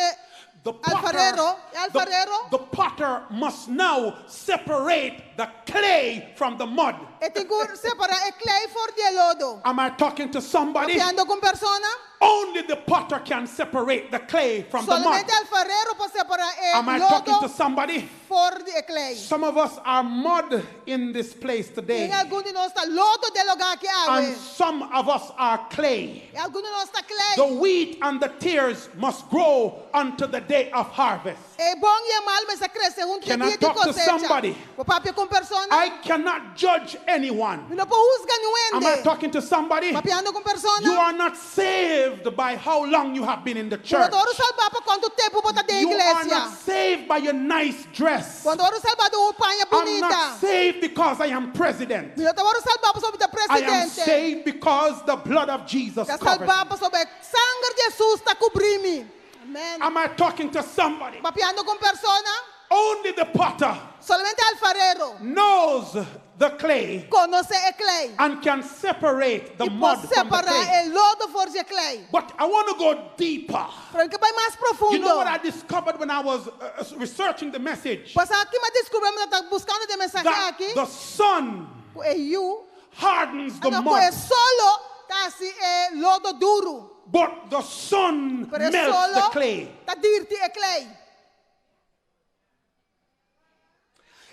the potter, alfarero, e alfarero, the potter must now separate the clay from the mud. e tin ku separá e klei for di e lodo. Am I talking to somebody? Papiando ku un persona, Only the potter can separate the clay from the mud. solamente alfarero por separá e Am I talking to lodo somebody? for di e klei. Some of us are mud in this place today, Tin algun di nos ta lodo den e lugá aki awe. and some of us are clay. I algun di nos ta klei. The wheat and the tares must grow unto the day of harvest. E bon i e malu mester krese huntu Can te I dia di talk to kosecha. somebody? Por papia ku un persona? I cannot judge anyone. Mi no por husga niun Am I hende. talking to somebody? Papiando ku un persona? You are not saved by how long you have been in the Bo church. no ta wòrdu salbá pa kuantu tempu bo ta den You are iglesia. not saved by your nice dress. Bo no ta wòrdu salbá dor bo paña I'm bunita. not saved because I am president. Mi no ta wòrdu salbá pasobra mi ta I am presidente. saved because the blood of Jesus Ta covers. salbá pasobra sanger di Hesus ta kubri mi. Amen. Am I talking to somebody? Papiando ku un persona? Only the potter Solamente alfarero knows the clay konosé e klei. and can separate the I por mud from the separá clay. e lodo for di e klei. But I want to go deeper. Pero mi ke bai mas You know what profundo. I discovered when I was researching the message? Bo sa kiko m'a deskubrí mi tabata buskando e mensahe That aki. the sun E yu. hardens the No, ku e mud, solo ta hasi e lodo duru. but the sun Pero e melts the solo clay. ta dirti e klei.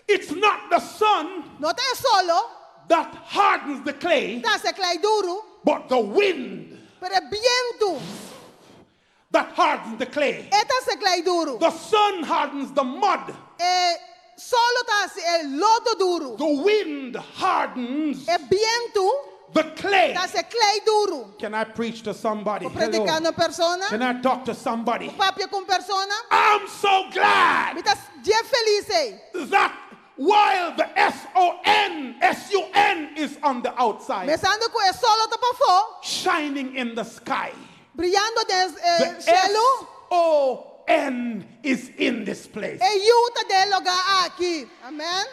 It's not the sun No ta e solo that hardens the clay, ta hasi e klei duru, but the wind pero e bientu that hardens the clay. e ta hasi e klei duru. The sun hardens the mud. E solo ta hasi e lodo duru. The wind hardens E bientu the clay. ta hasi e klei duru. Can I preach to somebody? Por prediká Hello. na un persona, Can I talk to somebody? papia ku un persona, I'm so glad mi ta dje felis ei. that while the S O N S U N is on the outside, Pensando ku e solo ta pafó, shining in the sky, briando den the eh, S shelu, O N is in this place. e yu ta den e lugá aki. Amen.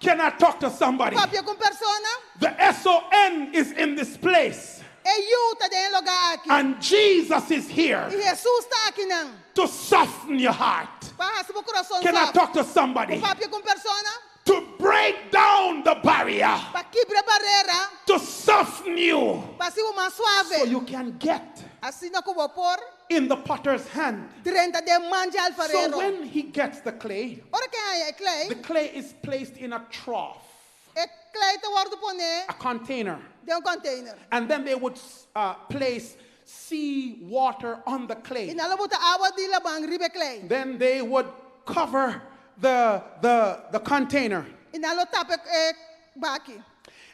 Can I talk to somebody? Papia ku un persona, The S O N is in this place, e yu ta den e lugá aki. and Jesus is here I Hesus ta akinan. to soften your heart. Pa hasi bo kurason Can I soft. talk to somebody? Papia ku un persona, To break down the barrier, pa kibra e barera, to soften you pa hasi bo mas so suave. you can get Asina ku bo por in the potter's hand. drenta den man di So alfarero. when he gets the clay, Ora ku e haña e the klei, clay is placed in a trough, e klei ta wòrdu poné a container. den un container. And then they would place sea water on the I clay. nan lo bota awa di laman riba e klei. Then they would cover the container. I nan lo tapa e baki.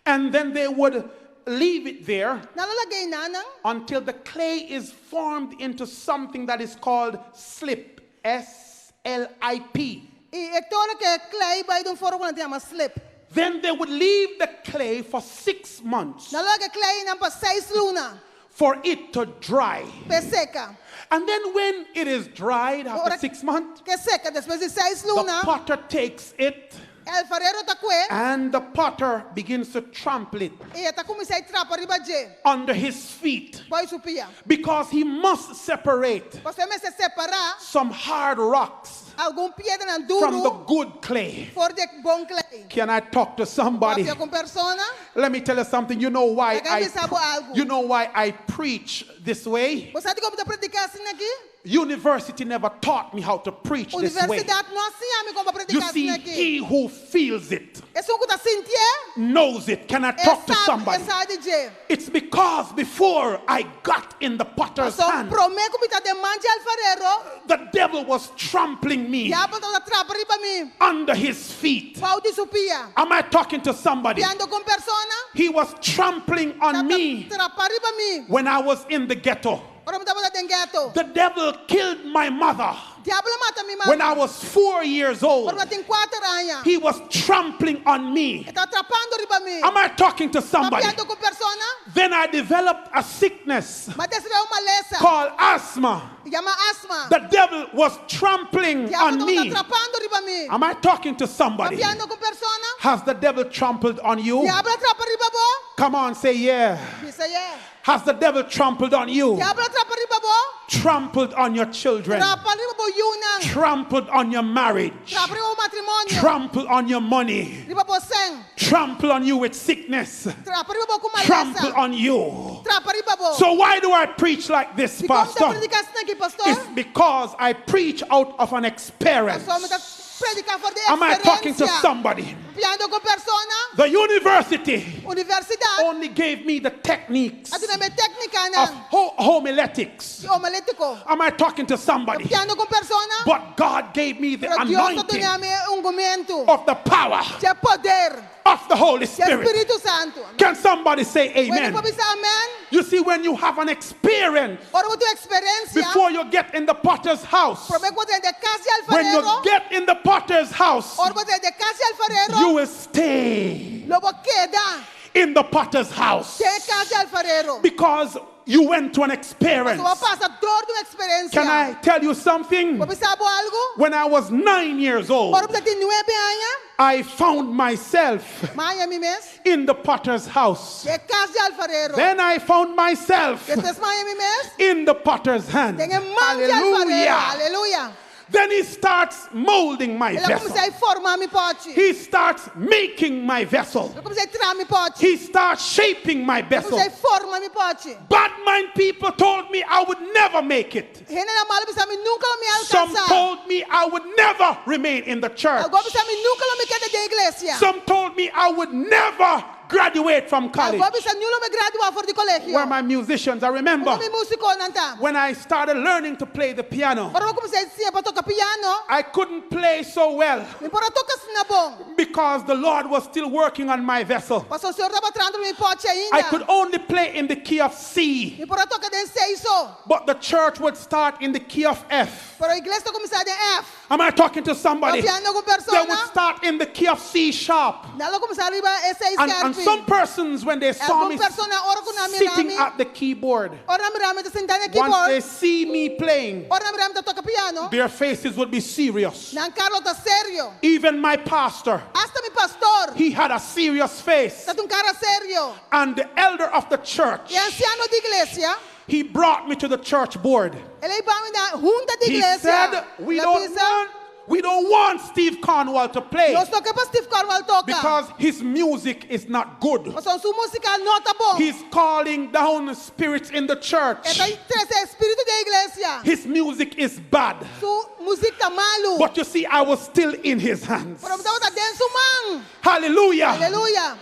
And then they would leave it there Nan lo lag'é einan until the clay is formed into something that is called slip. S L I P. I te ora ku e klei bai den un forma ku nan ta yama slip. Then they would leave the clay for 6 months Nan lo laga e klei einan pa 6 luna for it to dry. p'e seka. And then when it is dried after Ora 6 months, ku e seka despues di 6 the luna, potter takes it e alfarero ta kue and the potter begins to trample it i e ta kuminsá trapa riba dje, under his feet bou di su pia. because he must separate Pasobra e mester separá some hard rocks algun piedranan from the duru good clay. for di e bon klei. Can I talk to somebody? Papia ku un persona, Let me tell you something. You know why Laga I mi bisa bo algu. you know why I preach this way? Bo sa dikon mi ta prediká asina aki? University never taught me how to preach this way. Universidat no a siña mi kon pa You prediká see, asina aki. he who feels it Esun ku ta sintié, knows it. Can I talk to e sa, somebody? e sa di dje. It's because before I got in the potter's So hand, promé ku mi ta den man di alfarero, the devil was trampling me diabel tabata trapa riba mi, under his feet. bou di su pia. Am I talking to somebody? Papiando ku un persona, He was trampling on me trapa riba mi. when I was in the ghetto. Ora mi tabata den ghetto. The devil killed my mother Diabel a mata mi when mama. I was 4 years old. Ora mi tabatin 4 aña. He was trampling on me. E tabata trapando riba mi. Am I talking to somebody? Papiando ku un persona, Then I developed a sickness m'a desaroyá un malesa. called asthma. Yama asma. The devil was trampling Diabel on tabata me. trapando riba mi. Am I talking to somebody? Papiando ku un persona, Has the devil trampled on you? diabel a trapa riba bo. Come on, say yeah. Bisa yeah. Has the devil trampled on you? Diabel a trapa riba bo. Trampled on your children? Trapa riba bo yunan. Trampled on your marriage? Trapa riba bo matrimonio. Trampled on your money? Riba bo sèn. Trample on you with sickness? Trapa riba bo ku Trample malesa. on you. Trapa riba bo. So why do I preach like this, Dikon mi ta Pastor? prediká asina aki, pastor? It's because I preach out of an experience. Pasobra mi ta Prediká for di Am I talking to eksperensia. somebody? Papiando ku persona, The university universidat, only gave me the techniques a duna mi téknika of nan homiletics. homilétiko. Am I talking to somebody? Papiando ku persona, But God gave me the pero Dios a anointing duna mi ungimento, of the power di poder, of the Holy di Spirit. Spiritu Santu. Can somebody say Bueno, amen? por bisa amèn. You see, when you have an experience Ora bo tin eksperensia, before you get in the potter's house, promé ku bo drenta kas di when you alfarero, get in the potter's house, ora bo drenta kas di alfarero, you will stay lo bo keda in the potter's house den kas di alfarero. because you went to an experience. Bo a pasa dor di un eksperensia. Can I tell you something? Por bisa bo algu? When I was 9 years old, Ora mi tabatin 9 aña, I found myself m'a haña mi mes in the potter's house. den kas di alfarero. Then I found myself Despues m'a haña mi mes in the potter's hand. den man di alfarero. Hallelujah. Aleluya. Then he starts molding my El a vessel. kuminsá forma mi pòchi. He starts making my vessel. El a kuminsá traha mi pòchi. He starts shaping my El a vessel. kuminsá forma mi pòchi. Bad mind people told me I would never make it. Hendenan malu a bisa mi nunka lo mi Some alkansá. told me I would never remain in the church. Algun a bisa mi nunka lo mi keda den iglesia. Some told me I would never graduate from college. Algun a bisa nunka lo mi gradua for di kolegio. Where my musicians, I remember Unda mi músikonan ta. when I started learning to play the piano, Ora mi a kuminsá siña pa toka piano. I couldn't play so well Mi no por a toka asina bon. because the Lord was still working on my vessel. Pasobra Señor tabata trahando mi pòchi I ainda. could only play in the key of C, Mi por a toka den C so. but the church would start in the key of F. Pero iglesia ta kuminsá den F. Am I talking to somebody? Papiando ku They persona. would start in the key of C sharp. Nan lo kuminsá riba e C And sharp. some persons, when they saw Algun me persona ora ku nan mira sitting mi. at the keyboard, Ora nan mira mi ta sintá na once keyboard. they see me playing, Ora nan mira mi ta toka piano. their faces would be serious. Nan kara lo ta serio. Even my pastor, Hasta mi pastor. he had a serious face. Tabatin un kara serio. And the elder of the church, E ansiano di iglesia. he brought me to the church board. El a hiba mi na hunta di He iglesia. said, we El a don't bisa, want, we don't want Steve Cornwall to play Nos no ke pa Steve Cornwall toka. because his music is not good. Pasobra su músika no ta bon. He's calling down spirits in the church. E ta trese spiritu den iglesia. His music is bad. Su músika ta malu. But you see, I was still in his hands. Pero mi tabata den su man. Hallelujah. Aleluya.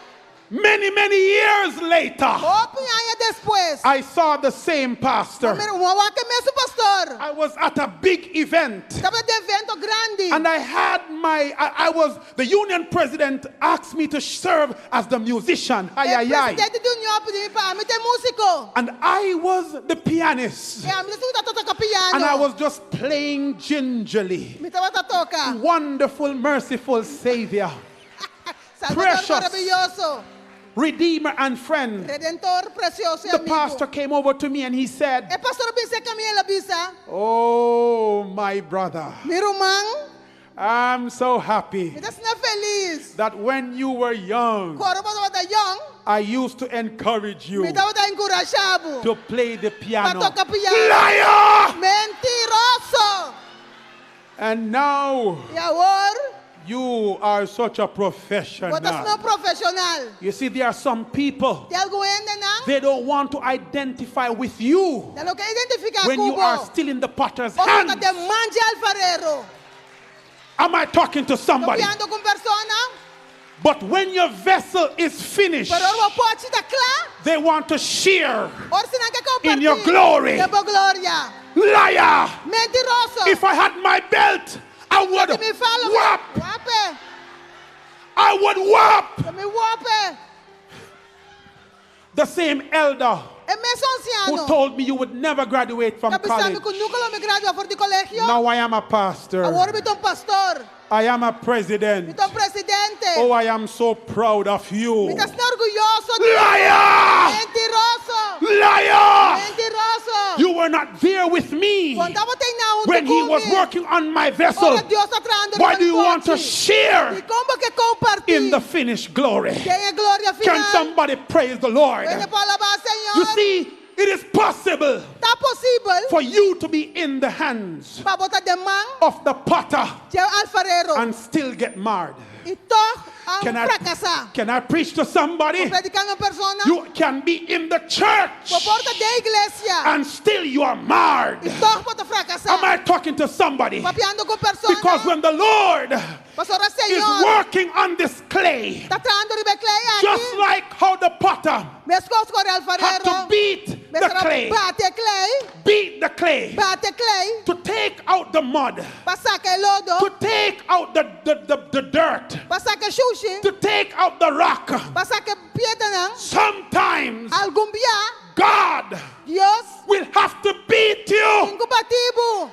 Many, many years later, Hopi aña despues. I saw the same pastor. M'a wak e mesun pastor. I was at a big event. Tabata den evento grandi. And I had my, I was, the union president asked me to serve as the musician. Ay, E ay, ay. presidente di union a pidi mi pa mi ta e músiko. And I was the pianist. I ami tabata toka piano. And I was just playing gingerly. Mi tabata toka. Wonderful, merciful Savior, Salvador Precious. maravioso. Redeemer and friend. Redentor presioso i The amigu. pastor came over to me and he said, E pastor a bin serka mi el a bisa. Oh, my brother, Mi ruman, I'm so happy mi ta asina felis. that when you were young, Ku ora bo tabata young, I used to encourage you mi tabata enkurashá bo. to play the piano. Pa toka piano. Liar! Mentiroso. And now I awor, you are such a bo ta professional. asina profeshonal. You see, there are some people, Tin algun hendenan, they don't want to identify with you nan no ke identifiká when you ku bo. are still in the potter's Ora hand. bo ta den man di alfarero. Am I talking to somebody? Papiando ku persona, But when your vessel is finished, pero ora bo pòchi ta kla, they want to share. ora sí nan ke kompartí. In your glory. Den bo gloria. Liar! Mentiroso. If I had my belt, I would Si mi faha, whap. Wap e. I would whap. Lo mi wap e. The same elder E mesun who ansiano. told me you would never graduate from Ku a bisa mi college. ku nunka lo mi gradua for di kolegio. Now I am a pastor. Awor mi ta un pastor. I am a Mi president. ta un presidente. Oh, I am so proud of you. Mi ta asina orguyoso di Liar! Mentiroso. Liar! Mentiroso. You were not there with me Bo no tabata ei when he was working on my vessel. Ora Dios a trahando Why do you want to I share kon bo ke kompartí in the finished glory? Den e gloria Can final. somebody praise the Lord? Hende por alabá Señor. You see, it is possible Ta posibel for you to be in the hands pa bo ta den man of the potter di alfarero and still get marred. i tòg a Can I, frakasá. can I preach to somebody? Prediká na un persona. You can be in the church Bo por ta den iglesia and still you are marred. i tòg bo ta frakasá. Am Am I talking to somebody? Papiando ku persona. Because when the Lord Pasobra is Señor working on this clay, ta trahando riba e klei aki. just like how the potter Meskos ku e had alfarero to beat the mester a clay, bati e klei, beat the clay bati e klei to take out the mud, pa saka e lodo, to take out the dirt, pa saka e shushi, to take out the rock. pa saka e piedranan. Sometimes Algun bia, God Dios will have to beat you. tin ku bati bo.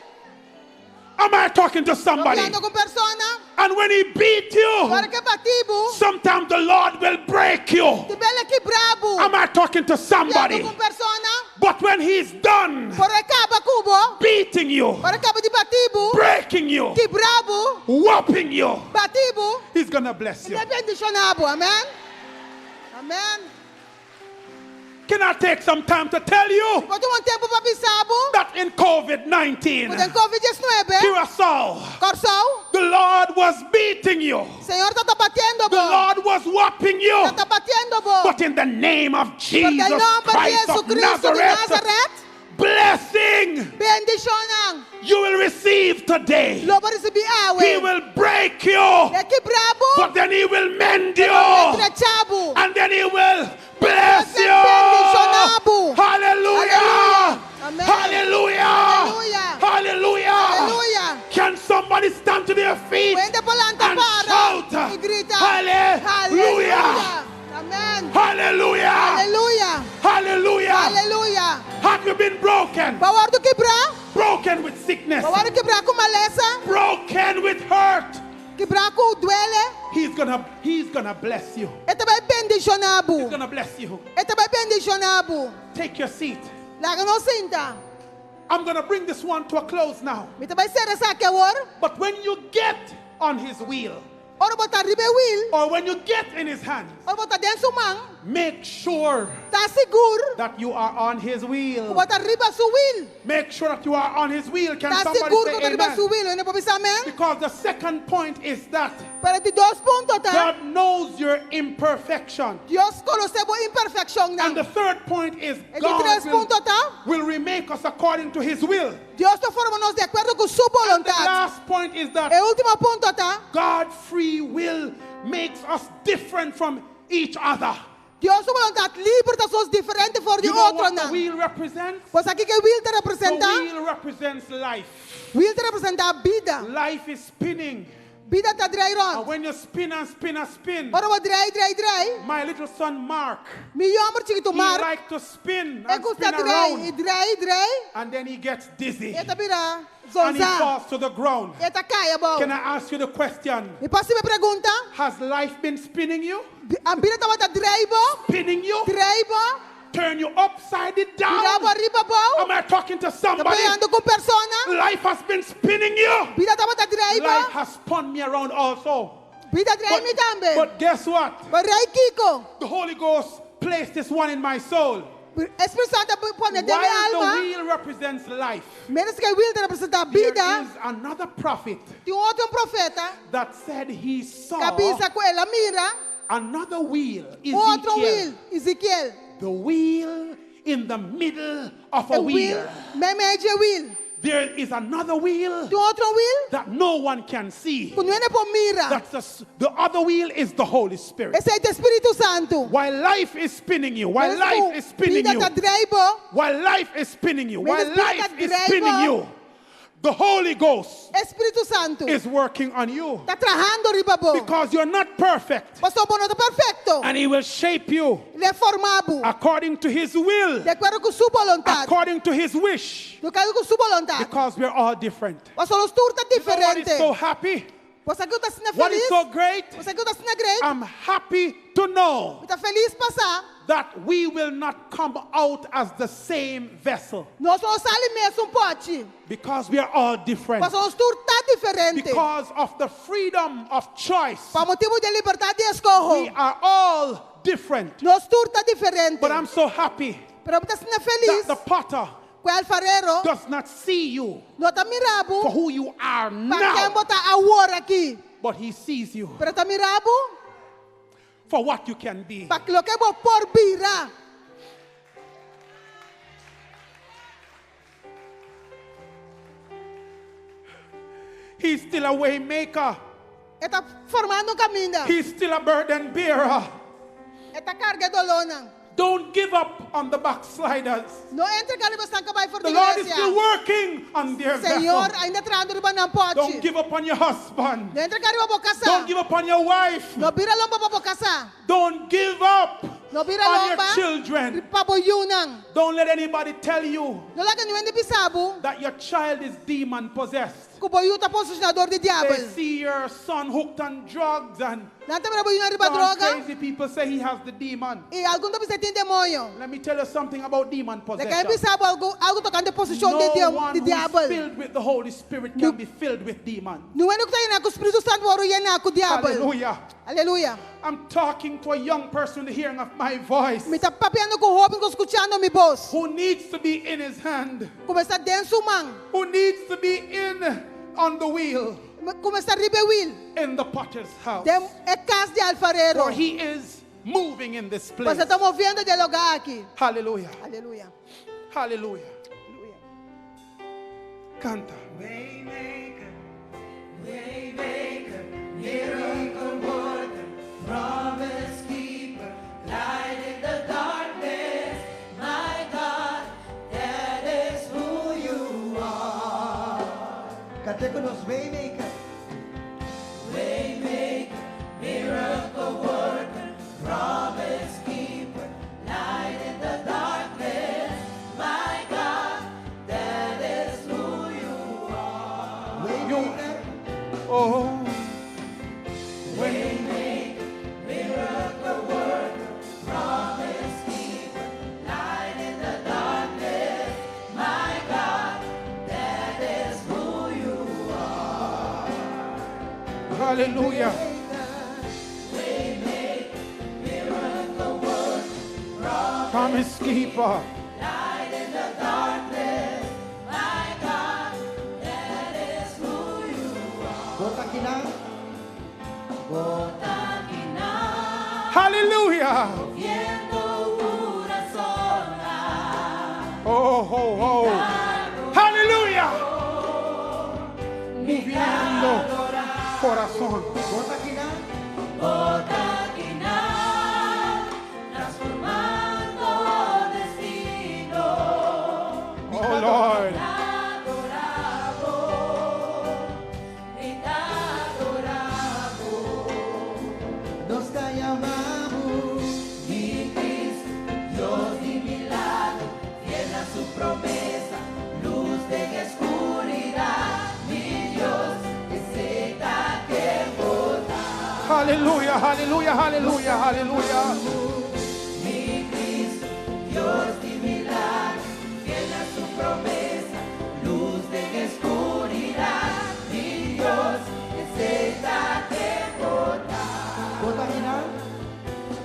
Am I talking to somebody? Papiando ku persona, And when he beat you, ora ku e bati bo, sometimes the Lord will break you. tin bia e kibra bo. Am I talking to somebody? Papiando ku persona, But when he's done pero e kaba ku bo, beating you, ora e kaba di bati bo, breaking you, kibra bo, whooping you, bati bo, he's gonna bless you. e ta bendishoná bo. Amèn. Amèn. Can I take some time to tell you Por tuma un tempu pa bisa bo, that in COVID 19, ku den COVID-19, Curacao, Kòrsou, the Lord was beating you, Señor tabata batiendo the bo. Lord was whopping you. Tabata batiendo bo. But in the name of Pero den Jesus nòmber di Christ of Jesucristo di Nazareth, Nazareth, blessing bendishonnan you will receive today. Lo bo risibí awe. He will break you, Lo e kibra bo. but then he will mend you, Lo e drecha bo. and then he will bless you. Bendishoná bo. Hallelujah. Amen. Hallelujah. Hallelujah. Hallelujah. Hallelujah. Can somebody stand to their feet Un hende por lanta and para shout? i grita. Hallelujah. Hallelujah. Amen. Hallelujah. Hallelujah. Hallelujah. Hallelujah. Have you been broken? Bo a wòrdu kibrá? Broken with sickness. Bo a wòrdu kibrá ku malesa? Broken with hurt. Kibrá ku duele? He's gonna he's gonna bless you. E ta bai bendishoná bo. He's gonna bless you. E ta bai bendishoná bo. Take your seat. Laga nos sinta. I'm gonna bring this one to a close now. Mi ta bai sera esaki awor. But when you get on his wheel, Ora bo ta riba e wiel, or when you get in his hands, ora bo ta den su man, make sure ta sigur that you are on his wheel. ku bo ta riba su wiel. Make sure that you are on his wheel. Can Ta somebody sigur ku say bo ta riba amen? su wiel. Un hende por bisa amèn? Because the second point is that Pero e di dos punto ta, God knows your imperfection. Dios konosé bo imperfekshonnan. And the third point is E di God tres will, punto ta, will remake us according to his will. Dios ta forma nos di akuerdo ku su The boluntat. last point is that E último punto ta, God's free will makes us different from each other. Dios su boluntat liber ta hasi nos diferente for di You know what the otronan. wheel represents? Bo sa kiko e wiel ta The representá? wheel represents life. Wiel ta representá bida. Life is spinning. Bida ta drei And rònt. when you spin and spin and spin, Ora bo drei, drei, drei. my little son Mark, Mi yu hòmber chikitu he Mark, likes to spin e and gusta spin drei, i around. drei, drei. And then he gets dizzy E ta bira and he zonzá. falls to the ground. E ta kai abou. Can I ask you the question? Mi por hasi bo e pregunta? Has life been spinning you? A bida tabata drei bo? Spinning you? Drei bo? Turn you upside Bira bo down? ariba abou? Am I talking to Ta somebody? papiando ku persona? Life has been spinning you. Bida tabata drei Life bo? has spun me around also. Bida a drei mi tambe. but guess what? Pero kiko? The Holy Ghost placed this one in my soul. Spiritu Santu a pone den mi While the alma. wheel represents life, Miéntras ku e wiel ta representá there bida, is another prophet tin un otro profeta that said he saw ku a bisa ku el a mira another wheel, otro Ezekiel. wiel, Ezekiel. The wheel in the middle of E a wiel, wheel. meimei di e wiel. There is another wheel Tin otro wiel that no one can see. ku niun hende por mira. That's the, the other wheel is the Holy Spirit. Esei ta Spiritu Santu. While life is spinning you, while life is spinning Bida you, ta drei bo, while life is spinning you, while Mientras bida life is drei spinning bo. you, the Holy Ghost Spiritu Santu is working on you ta trahando riba bo. because you're not perfect Pasobra bo no ta perfekto. and He will shape you Lo e forma bo. according to His will, Di akuerdo ku su boluntat. according to His wish, Di akuerdo ku su boluntat. because we're all different. Pasobra nos tur ta You know what is diferente. so happy? Bo sa kiko ta asina What is felis? so great? Bo sa kiko ta asina great? I'm happy to know Mi ta felis pa sa. that we will not come out as the same vessel Nos lo no sali mesun pòchi. because we are all different. Pasobra nos tur ta diferente. Because of the freedom of choice, Pa motibu di libertat di eskoho. we are all different. Nos tur ta diferente. But I'm so happy Pero mi ta asina that felis. the potter Ku e alfarero does not see you no ta mira bo for who you are pa ken now, bo ta awor aki. but he sees you Pero e ta mira bo for what you can be. pa loke bo por bira. He's still a way maker. E ta formando kaminda. He's still a burden bearer. E ta karga dolónan. Don't give up on the backsliders. No entregá riba esnan ku a bai for The di Lord is iglesia. still working on their Señor, vessel. ainda ta trahando riba nan pòchi. Don't give up on your husband. No entregá riba bo kasá. Don't give up on your wife. No bira lomba pa bo kasá. Don't give up No bira on your lomba children. pa bo yunan. Don't let anybody tell you No laga niun hende bisa bo that your child is demon possessed. ku bo yu ta poseshoná dor di They diabel. see your son hooked on drugs and Nan ta mira bo yu riba gone droga crazy people say he has the demon. i algun ta bisa e tin demoño. Let me tell you something about demon Laga possession. mi bisa bo algu algu tokante poseshon di No one di who's diabel. filled with the Holy Spirit can be filled with demons. Niun hende ku ta yená ku Spiritu Santu por yená ku diabel. Hallelujah. Aleluya. I'm talking to a young person in the hearing of my voice Mi ta papiando ku hóben ku ta skuchando mi bos. who needs to be in his hand, Ku mester ta den su man. who needs to be in on the wheel Ku mester ta riba e wil. in the potter's house. Den e kas di alfarero. For he is moving in this place. Pasobra e ta moviendo den e lugá aki. Hallelujah. Aleluya. Hallelujah. Aleluya. Kanta. Waymaker, Waymaker, miracle worker, promise keeper, light in the darkness, my God, that is who you are. Kant'é ku nos Waymaker. Waymaker, miracle worker, promise keeper, light in the darkness, my God, that is who you are. Waymaker. Oh. Waymaker, miracle worker, promise keeper, light in the darkness, my God, that is who you are. Hallelujah. Waymaker, miracle worker, Promise keeper. light in the darkness, my God, that is who you are. Bo ta akinan. Bo ta akinan, Hallelujah. moviendo kurasonnan. Oh, ho, ho. Hallelujah. Moviendo corazón. Bo ta akinan. Bo ta akinan, transformando destino. Oh, Lord. Adorabo, mi ta adorá Bo. Nos ta yama Bo. Mi Cristo, Dios di milager, fiel na su promesa, lus den oskuridat. Mi Dios, esei ta ken Bo ta. Hallelujah, hallelujah, hallelujah, hallelujah. Mi Cristo, Dios di milager, fiel na su promesa, lus den oskuridat. Mi Dios, esei ta ken Bo ta. Bo ta akinan.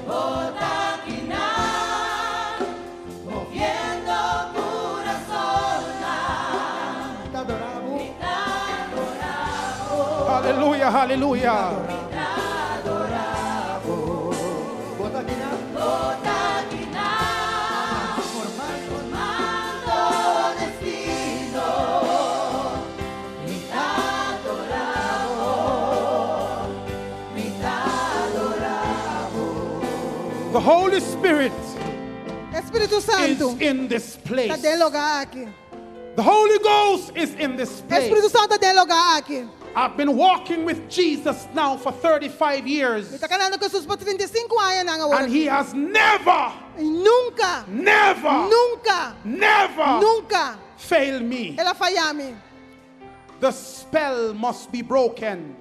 Bo ta akinan, moviendo kurasonnan. Mi ta adorá Bo. Mi ta adorá Bo. Hallelujah, hallelujah. Mi ta adorá Bo. Bo ta akinan. Bo ta akinan, Transformando. transformando destino. Mi ta adorá Bo. Mi ta adorá Bo. The Holy Spirit Spiritu is Santu in this place. ta den e lugá aki. The Holy Ghost is in this place. Spiritu Santu ta den e lugá aki. I've been walking with Jesus now for 35 years, Mi ta kanando ku Jesus pa 35 aña awor. and He has never, I nunka, never, nunka, never nunka failed me. el a faya mi. The spell must be broken.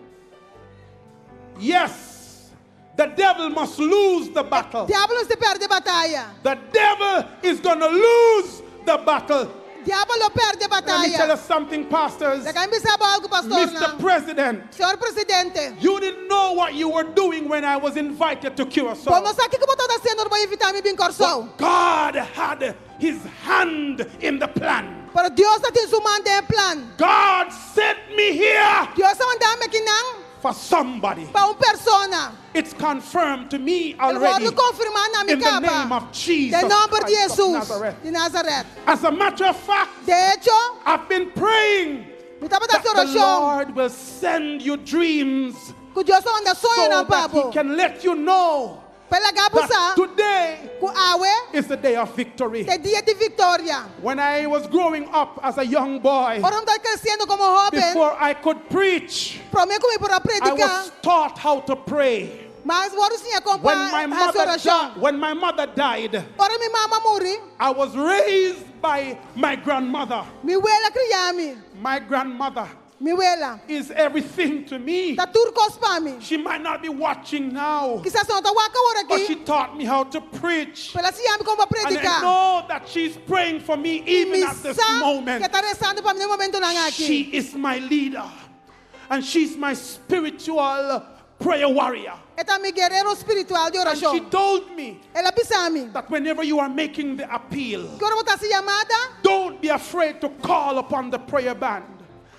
Yes, the devil must lose the battle. Diabel mester pèrdè bataya. The devil is going to lose the battle. Diabel lo pèrdè Let me tell you bataya. something, pastors. Laga mi bisa bo algu, pastor. Mr. President, Señor Presidente, you didn't know what you were doing when I was invited to bo Curacao. no sa kiko bo tabata hasiendo ora bo a invitá mi bin Kòrsou. But God had his hand in the plan. Pero Dios tabatin su man den e plan. God sent me here Dios a manda mi akinan for somebody. pa un persona. It's confirmed to me El a already. wòrdu konfirmá na mi In the name kaba. of Jesus Den nòmber di Christ of Jesus Nazareth. di Nazaret. As a matter of fact, De echo, I've been praying Mi tabata that hasi the orashon. Lord will send you dreams Ku Dios ta manda so soñonan that He pa bo. can let you know Pa laga that bo sa today ku awe is the day of victory. ta dia di viktoria. When I was growing up as a young boy, Ora mi tabata kresiendo komo hóben, before I could preach, promé ku mi por a I prediká, was taught how to pray. m'a wòrdu siñá kon When my pa hasi mother, orashon. when my mother died, Ora mi mama muri, I was raised by my grandmother. mi wela a kria mi. My grandmother Mi wela. is everything to me. Ta tur kos pa mi. She might not be watching now, Kisas e no ta wak awor but she aki. taught me how to preach. Pero el a siña mi kon pa And I prediká. know that she's praying for me I even mi at this sa moment. ku e ta resando pa mi na e momentonan aki. She is my leader, and she's my spiritual prayer warrior. E ta mi guerero spiritual di And she orashon. told me El a bisa mi. that whenever you are making the appeal, Ku ora bo ta hasi yamada, don't be afraid to call upon the prayer band.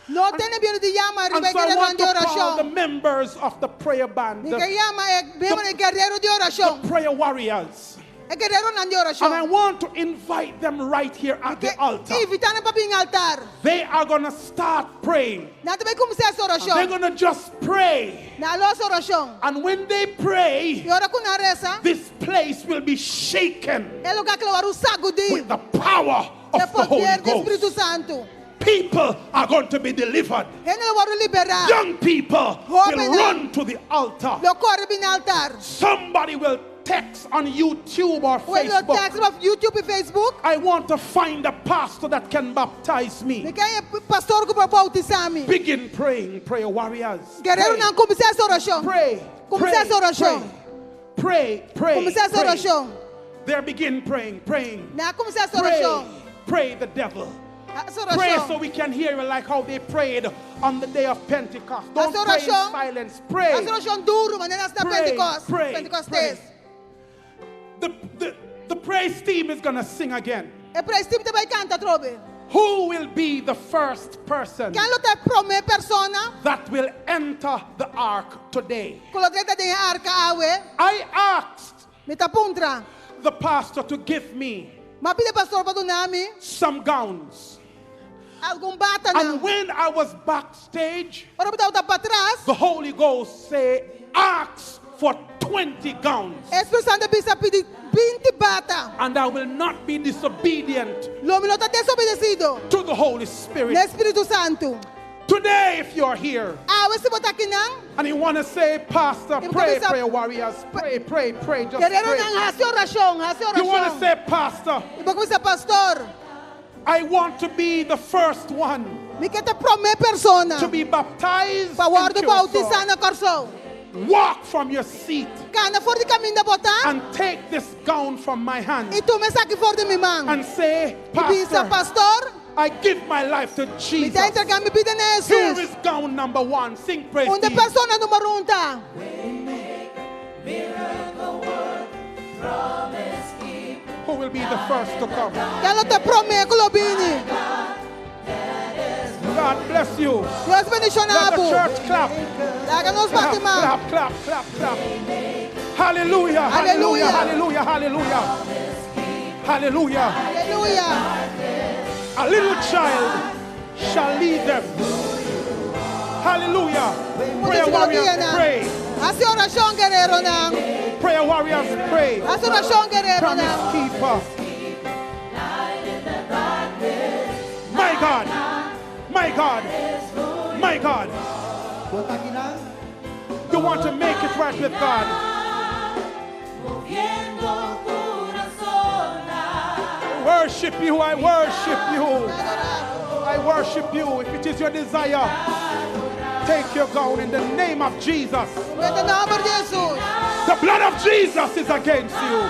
no tene miedu di yama And riba so I guerero want di to call the orashon. members of the prayer band, Mi ke the, yama e miembro di guerero di orashon. prayer warriors. E guereronan di And I orashon. want to invite them right here at the altar. Invitá nan pa bin altar. They are going to start praying. Nan ta bai kuminsá They're orashon. going to just pray. Nan lo hasi orashon. And when they pray, I ora ku nan resa, this place will be shaken e lugá aki lo wòrdu sakudí. with the power E of the Holy poder di Spiritu Ghost. Santu. People are going to be delivered. Hende lo wòrdu liberá. Young people will Hóbennan. run to the altar. Lo kore bin altar. Somebody will text on YouTube or Un lo Facebook. text riba YouTube i Facebook. I want to find a pastor that can baptize Mi me. ke pastor ku por boutisá mi. Begin praying, prayer warriors. Guerero Pray, nan kuminsá orashon. pray, Kuminsá pray, orashon. pray, pray, Kuminsá pray. orashon. There begin praying, praying. Nan kuminsá Pray, orashon. pray the devil. Hasi Pray so orashon. we can hear you like how they prayed on the day of Pentecost. Don't Hasi pray in orashon. silence. Pray. Hasi orashon duru, manera na Pray, Pentecost. pray, Pentecostes. The praise team is going to sing again. E praise team ta bai kanta atrobe. Who will be the first person Ken lo ta e promé persona that will enter the ark today? ku lo drenta den arka awe? I asked Mi ta puntra. the pastor to give me M'a pidi pastor pa duna mi some gowns. algun bata And nan. when I was backstage, Ora mi tabata patras, the Holy Ghost say, ask for 20 gowns. Spiritu Santu a bisa pidi 20 bata. And I will not be disobedient Lo mi no ta desobedesido. to the Holy Spirit. Na Spiritu Santu. Today, if you're here Awe si bo ta akinan, and you want to say, Pastor, Y pray, comienza- prayer warriors, pray, pray, pray, just guerrero pray. nan hasi orashon, hasi You want to orashon. say, Pastor, I bo ke bisa pastor, I want to be the first one mi ke ta promé persona to be baptized. pa in wòrdu Curacao. boutisá na Kòrsou. Walk from your seat Kana for di kaminda bo ta and take this gown from my hand i tuma esaki for di mi man. and say, I bisa Pastor, pastor, I give my life to mi ta Jesus. entregá mi bida na Here Jesus. is gown number one. Sing praise. Unda team. persona number 1 ta. Who will be the first to come? Ken lo ta e promé ku lo bini. God bless you. Dios bendishoná Let the bo. church clap. Laga nos Clap, bati man. clap, clap, clap, clap. Hallelujah, hallelujah, hallelujah, hallelujah. Hallelujah. Aleluya. A little child shall lead them. Hallelujah. Prayer warriors, pray. Hasi orashon guereronan. Prayer warriors, pray. Hasi orashon guereronan. Promise keeper. My God. My God. My God. Bo ta akinan. You want to make it right with God. Moviendo corazones. Worship you. I worship you. I worship you. If it is your desire, take your gown in the name of Jesus. Den nòmber di Jesus. The blood of Jesus is against you.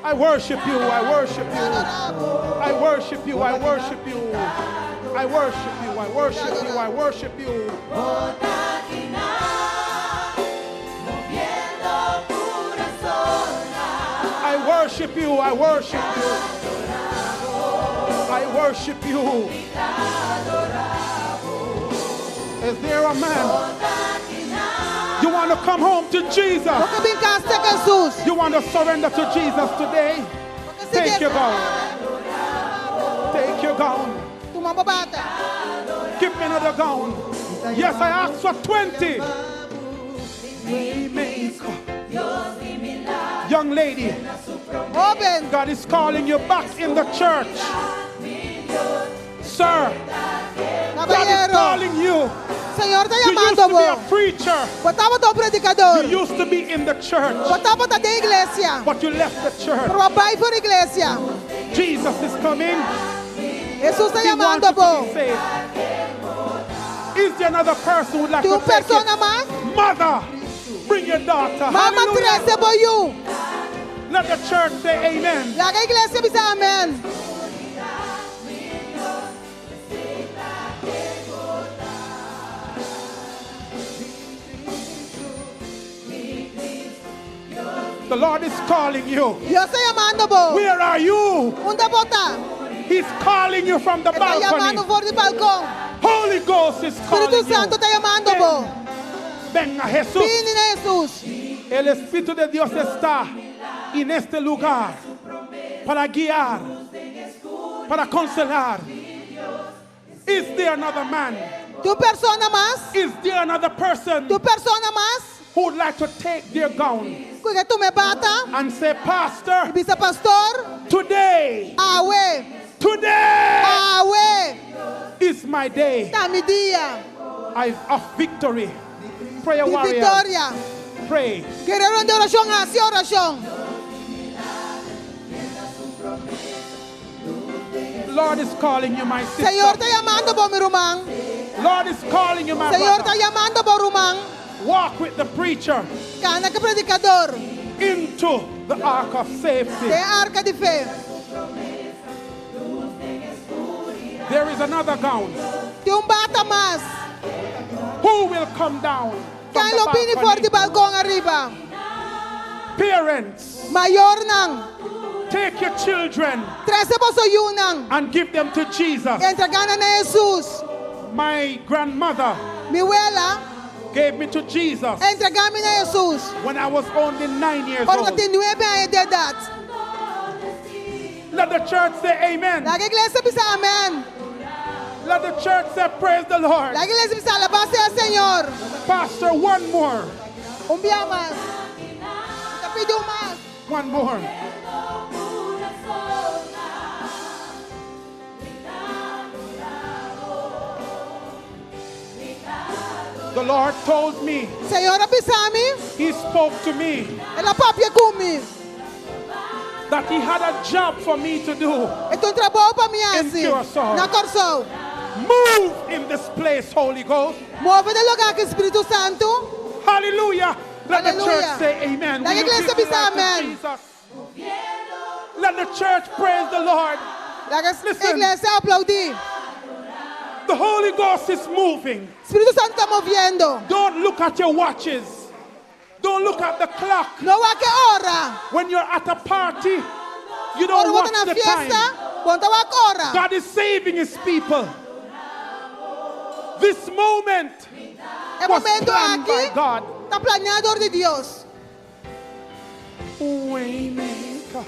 I worship you. I worship you. I worship you. I worship you. I worship you. I worship you. I worship you. Moviendo corazones. I worship you. I worship you. I worship you. Is there a man? You want to come home to Jesus? Bo ke bin kas serka Jesus. You want to surrender to Jesus today? Take your gown. Take your gown. Tuma bo bata. Give me another gown. Yes, I asked for 20. Waymaker. Young lady, Hóben, God is calling you back in the church. Sir, God is kabayero, calling you. Señor ta You used yamando to be bo. a preacher. Bo tabata un predikadó. You used to be in the church, Bo tabata den iglesia. but you left the church. Pero b'a bai for di iglesia. Jesus is coming. Hesus ta He wants yamando you to bo. be saved. Is there another person who would like Tin to un take it? persona mas? Mother, bring your daughter. Mama Hallelujah. trese bo yu. Let the church say amen. Laga iglesia bisa amèn. The Lord is calling you. Dios ta yamando bo. Where are you? Unda bo ta? He's calling you from the E ta yamando balcony. for di balkon. Holy Ghost is calling Spiritu Santu you. ta yamando bo. Venga Jesús. Bini na Hesus. El Espíritu de Dios está en este lugar para guiar, para aconsejar. Is there another man? Tin un persona mas? Is there another person Tin un persona mas? who would like to take their gown Ku ke tuma e bata? and say, Pastor, Bisa pastor, today, awe, today awe, is my day ta mi dia I- of victory. Prayer di warrior, viktoria. pray. Guerero di orashon, hasi orashon. Lord is calling you, my Señor sister. ta yamando bo mi ruman. Lord is calling you, my Señor ta brother. yamando bo ruman. Walk with the preacher Kana ku e predikadó. into the ark of safety. Den arka di fe. There is another gown. Tin un bata mas. Who will come down from Ken lo the bini for di balcony? balkon ariba. Parents, Mayornan. take your children Trese boso yunan. and give them to Jesus. Entregá nan na Hesus. My grandmother Mi wela, gave me to Jesus a entregá mi na Hesus. when I was only 9 years Ora old. mi tabatin 9 aña di edat. Let the church say amen. Laga iglesia bisa amèn. Let the church say praise the Lord. Laga iglesia bisa alabá sea Señor. Pastor, one more. Un bia mas. Mi ta pidi un mas. One more. The Lord told me, Señor a bisa mi, He spoke to me, el a papia ku mi. that He had a job for me to do. E tin un trabou pa mi In hasi. Curaçao. Na Kòrsou. Move in this place, Holy Ghost. Move den e lugá aki, Spiritu Santu. Hallelujah. Let the church Hallelujah. say amen. La Will you iglesia give bisa your life to amen. Jesus? Let the church praise the Lord. Laga Listen. iglesia aploudí. The Holy Ghost is moving. Spiritu Santu ta moviendo. Don't look at your watches. Don't look at the clock. No wak e ora. When you're at a party, you Ora don't watch bo ta na the fiesta, time. bo n' ta wak ora. God is saving his people. This moment E was momento planned by aki God. ta planiá dor di Dios. Waymaker.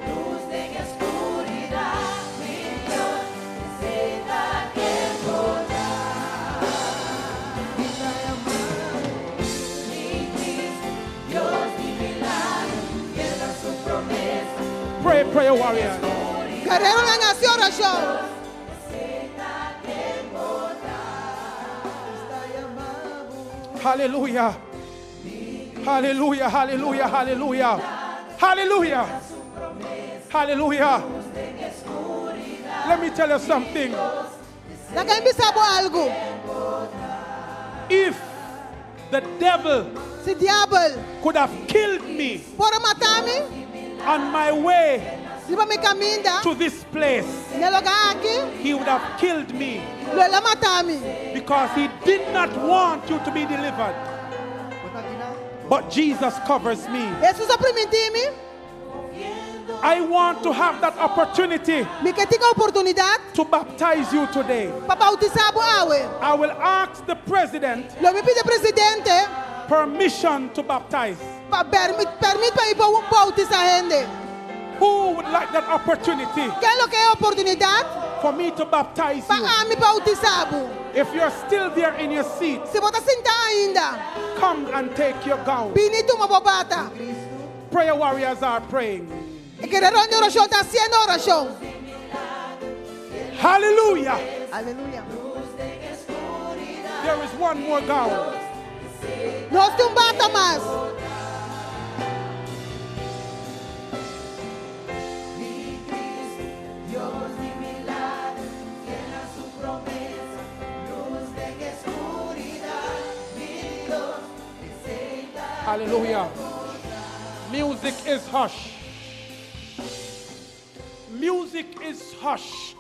Luz en oscuridad, mi Dios, necesita que Mi Cristo, Dios de milagro, fiel a su promesa. Pray, prayer warrior. Guereronan hasi orashon. Hallelujah. Hallelujah, hallelujah, hallelujah. Hallelujah. Hallelujah. Let me tell you something. Laga mi bisa bo algu. If the devil Si diabel could have killed me por a mata mi, on my way riba mi kaminda, to this place, na e lugá aki, he would have killed me lo el a mata mi. because he did not want you to be delivered. But Jesus covers me. Hesus a primintí mi, I want to have that opportunity mi ke tin e oportunidat to baptize you today. pa boutisá bo awe. I will ask the president Lo mi pidi presidente permission to baptize. pa pèrmit, pèrmit pa mi boutisá hende. Who would like that opportunity Ken lo ke e oportunidat for me to baptize pa you? ami boutisá bo? If you're still there in your seat, Si bo ta sintá ainda, come and take your gown. bini tuma bo bata. Prayer warriors are praying. E guereronan di orashon ta hasiendo orashon. Hallelujah. Aleluya. There is one more gown. Nos tin un bata mas. Hallelujah. Music is hushed. Music is hushed.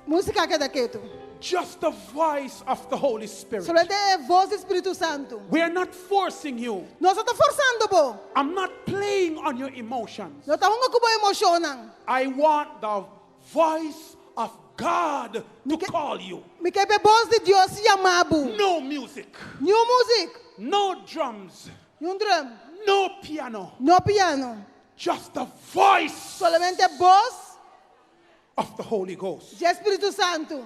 Músika a keda ketu. Just the voice of the Holy Spirit. Solamente e bos di Spiritu Santu. We are not forcing you. Nos no ta forsando bo. I'm not playing on your emotions. No ta hunga ku bo emoshonnan. I want the voice of God to call you. Mi ke pa e bos di Dios yama bo. No music, Niun muzik, no drums, niun drum, no piano. no piano. Just the voice Solamente bos of the Holy Ghost. di Spiritu Santu.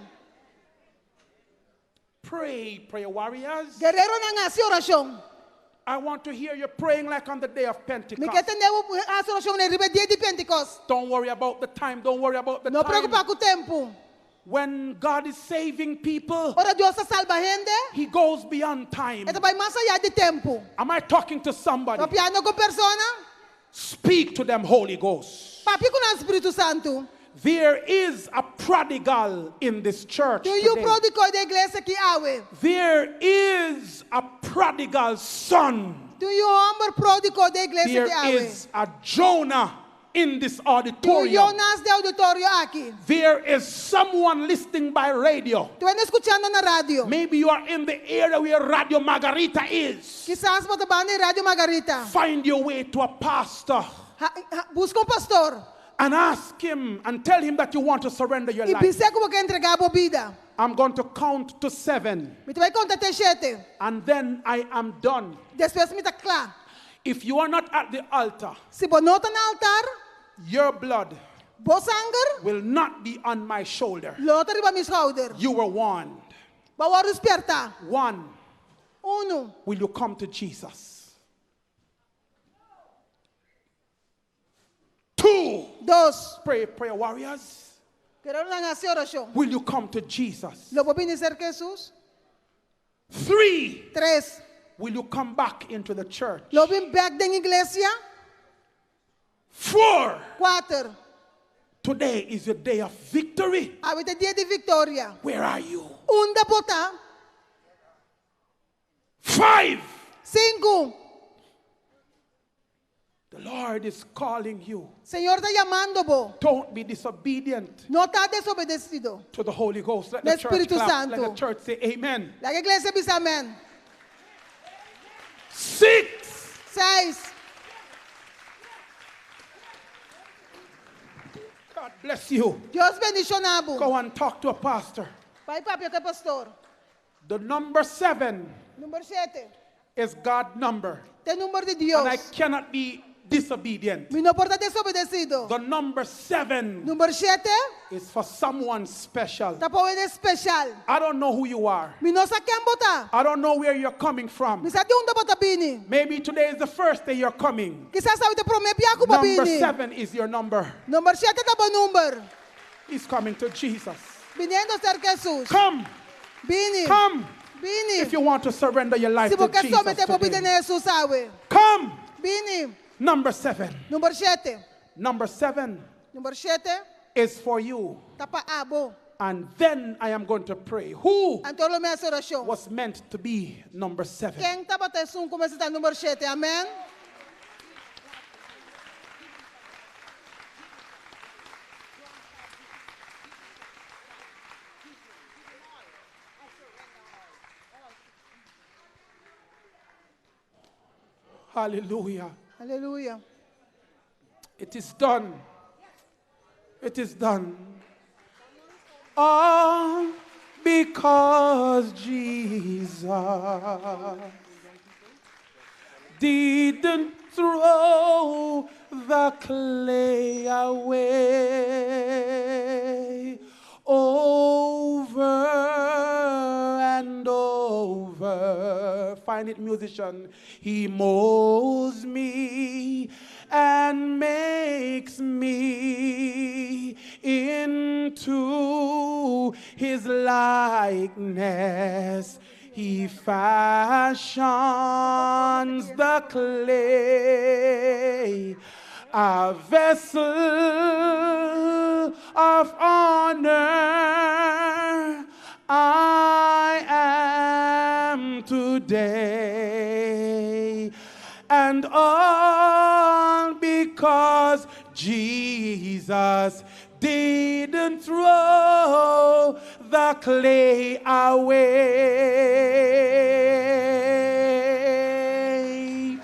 Pray, prayer warriors. Guereronan hasi orashon. I want to hear you praying like on the day of Mi ke Pentecost. tende bo hasi orashon riba dia di Pentekòst. Don't worry about the time. Don't worry about the No time. preokupá ku tempu. When God is saving people, Ora Dios ta salba hende, He goes beyond time. E ta bai mas ayá di tempu. Am I talking to somebody? Papiando ku un persona, Speak to them, Holy Ghost. papia ku nan Spiritu Santu. There is a prodigal in this church. Tin un yu today. pródigo den e iglesia aki awe. There is a prodigal son. Tin un yu hòmber pródigo den e iglesia There aki awe. is a Jonah in this Tin un auditorium. Jonas den e ouditorio aki. There is someone listening by radio. Tin un skuchando na radio. Maybe you are in the area where Radio Margarita is. Kisas bo ta banda di Radio Margarita. Find your way to a pastor Ha, ha, buska un pastor and ask him and tell him that you want to surrender your i life. bis'é ku bo ke entregá bo bida. I'm going to count to seven Mi ta bai konta te shete. and then I am done. Despues mi ta kla. If you are not at the altar, Si bo no ta na altar, your blood bo sanger will not be on my shoulder. lo no ta riba mi skouder. You were warned. Bo a wòrdu spièrtá. One, Unu. will you come to Jesus? Two, Dos. pray, prayer warriors. Guereronan hasi orashon. Will you come to Jesus? Lo bo bini serka Hesus? Three, Tres. will you come back into the church? Lo bo bin bèk den iglesia? Four, Kuater. today is your day of victory. Awe ta dia di viktoria. Where are you? Unda bo ta? Five, Sinku. the Lord is calling you. Señor ta yamando bo. Don't be disobedient No ta desobedesido. to the Holy Ghost. Let Na the church Spiritu clap. Let Santu. the church say amen. Laga iglesia bisa amèn. Six, Seis. God bless you. Dios bendishoná bo. Go and talk to a pastor. Bai papia ku pastor. The number seven Number 7. is God's number. Ta e number di Dios. And I cannot be disobedient. Mi no por ta desobedesido. The number seven Number 7 is for someone special. ta pa un spesial. I don't know who you are. Mi no sa ken bo ta. I don't know where you're coming from. Mi sa di unda bo ta bini. Maybe today is the first day you're coming. Kisas awe ta e promé bia ku bo Number bini. seven is your number. Number 7 ta bo number. He's coming to Jesus. Biniendo serka Hesus. Come, Bini. come. Bini. If you want to surrender your life Si to bo ke Jesus someté bo bida today. na Hesus awe. Come. Bini. Number seven. Number 7. Number seven Number 7 is for you. ta pa abo. And then I am going to pray. Who Anto lo mi hasi orashon. was meant to be number seven? Ken tabata esun ku mester ta number 7? Amèn. Hallelujah. Aleluya. It is done. It is done. All because Jesus didn't throw the clay away. Over and over. Find it, musician. He molds me and makes me into his likeness. He fashions the clay, a vessel of honor. I am today. And all because Jesus didn't throw the clay away.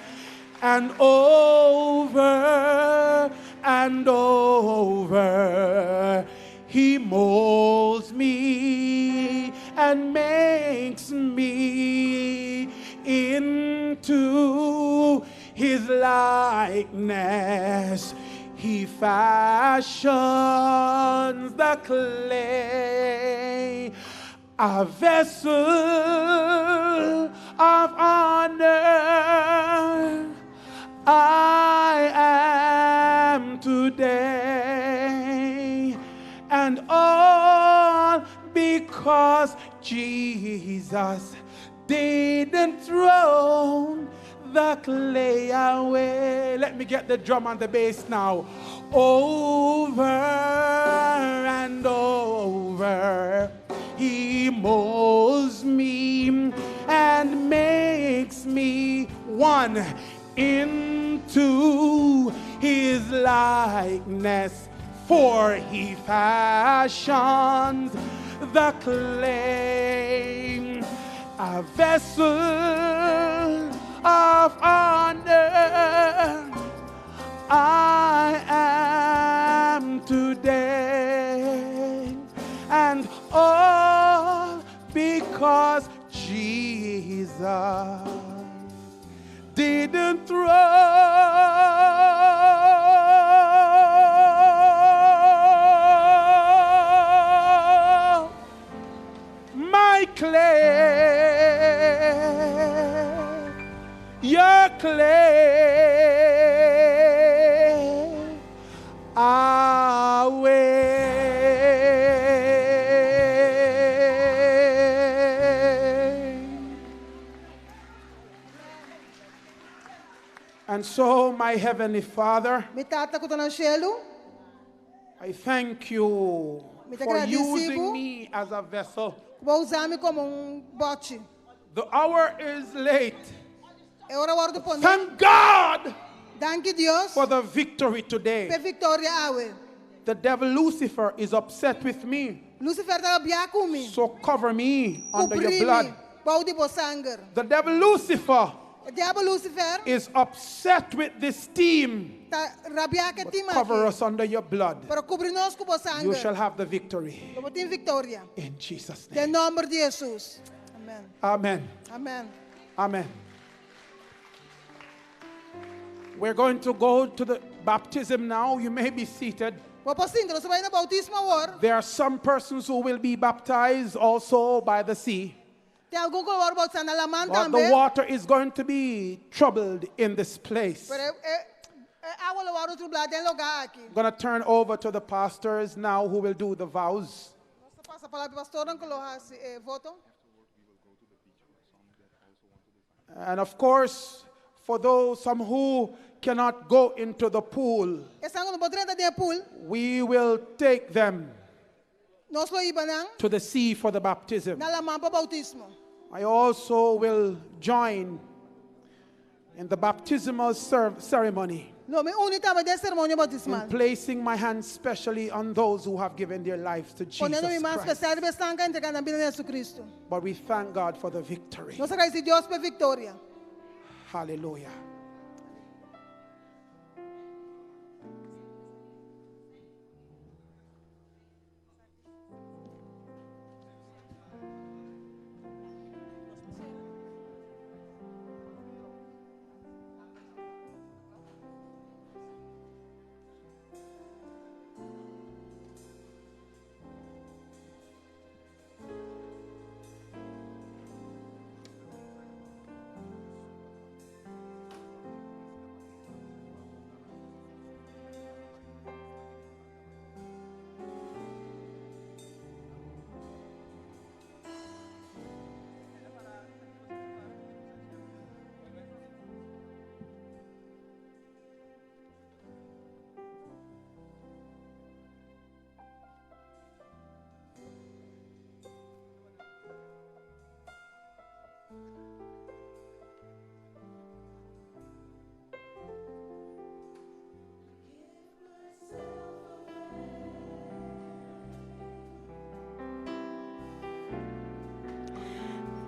And over and over, he molds me and makes me into his likeness. He fashions the clay, a vessel of honor. I am today, and all because Jesus didn't throw the clay away. Let me get the drum and the bass now. Over and over, he molds me and makes me one into his likeness. For he fashions the clay, a vessel of honor. I am today, and all because Jesus didn't throw my clay, your clay away. And so, my Heavenly Father, Mi tata ku ta na shelu, I thank you Mi ta for gradisí using bo. me as a vessel. ku bo a usa mi komo un bòshi. The hour is late. E ora a wòrdu poné. Thank God Danki Dios for the victory today. pa e viktoria awe. The devil Lucifer is upset with me. Lucifer ta rabiá ku mi. So cover me under your Kubri mi blood. bou di bo sanger. The devil Lucifer E diabel Lucifer is upset with this team. ta rabiá ku e tim Cover aki. us under your blood. Pero kubri nos ku bo You shall sanger. have the victory. Lo bo tin viktoria. In Jesus' Den name. nòmber di Hesus. Amèn. Amen. Amèn. Amen. We're going to go to the baptism now. You may be seated. Bo por sinta, nos ta bai na boutismo awor. There are some persons who will be baptized also by the sea. Tin algun ku lo wòrdu boutisá na laman But the tambe. water is going to be troubled in this place. Pero e, e, awa lo wòrdu trublá den e lugá aki. I'm going to turn over to the pastors now who will do the vows. Nos ta pasa palabra pa pastornan ku lo hasi e voto. And of course, for those some who cannot go into the pool, Esnan ku no por drenta den pool, we will take them nos lo hiba nan to the sea for the baptism. na laman pa boutismo. I also will join in the baptismal ceremony Lo mi uni tambe den seremonia in boutismal. placing my hands specially on those who have given their lives to Poniendo mi Jesus man Christ. spesial riba esnan ku a entregá nan bida na Jesucristo. But we thank God for the victory. Nos ta gradisí Dios pa e viktoria. Hallelujah.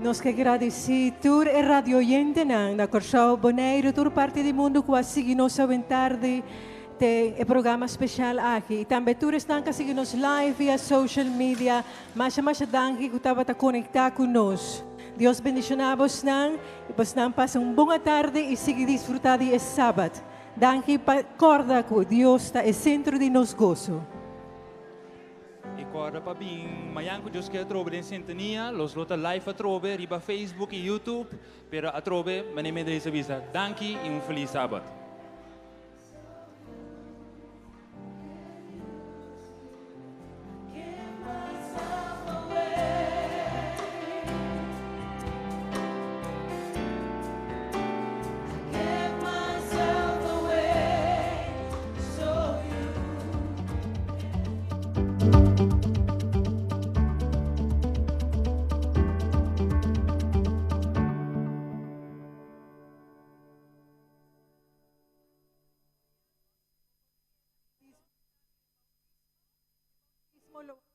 Nos ke gradisí tur e radioyentenan na Kòrsou, Boneiru, tur parti di mundu ku a sigui nos awentardi te e programa speshal aki. I tambe tur esnan ku a sigui nos live via social media, masha masha danki ku tabata konektá ku nos. Dios bendishoná bosnan i bosnan pasa un bon atardi i sigui disfrutá di e Sabat. Danki pa kòrda ku Dios ta e sentro di nos goso. I kòrda pa bin mañan ku Dios ke atrobe den sintonia. Los lo ta live atrobe riba Facebook i YouTube. Pero atrobe, manera mi a bisa, danki i un felis Sabat. Lo.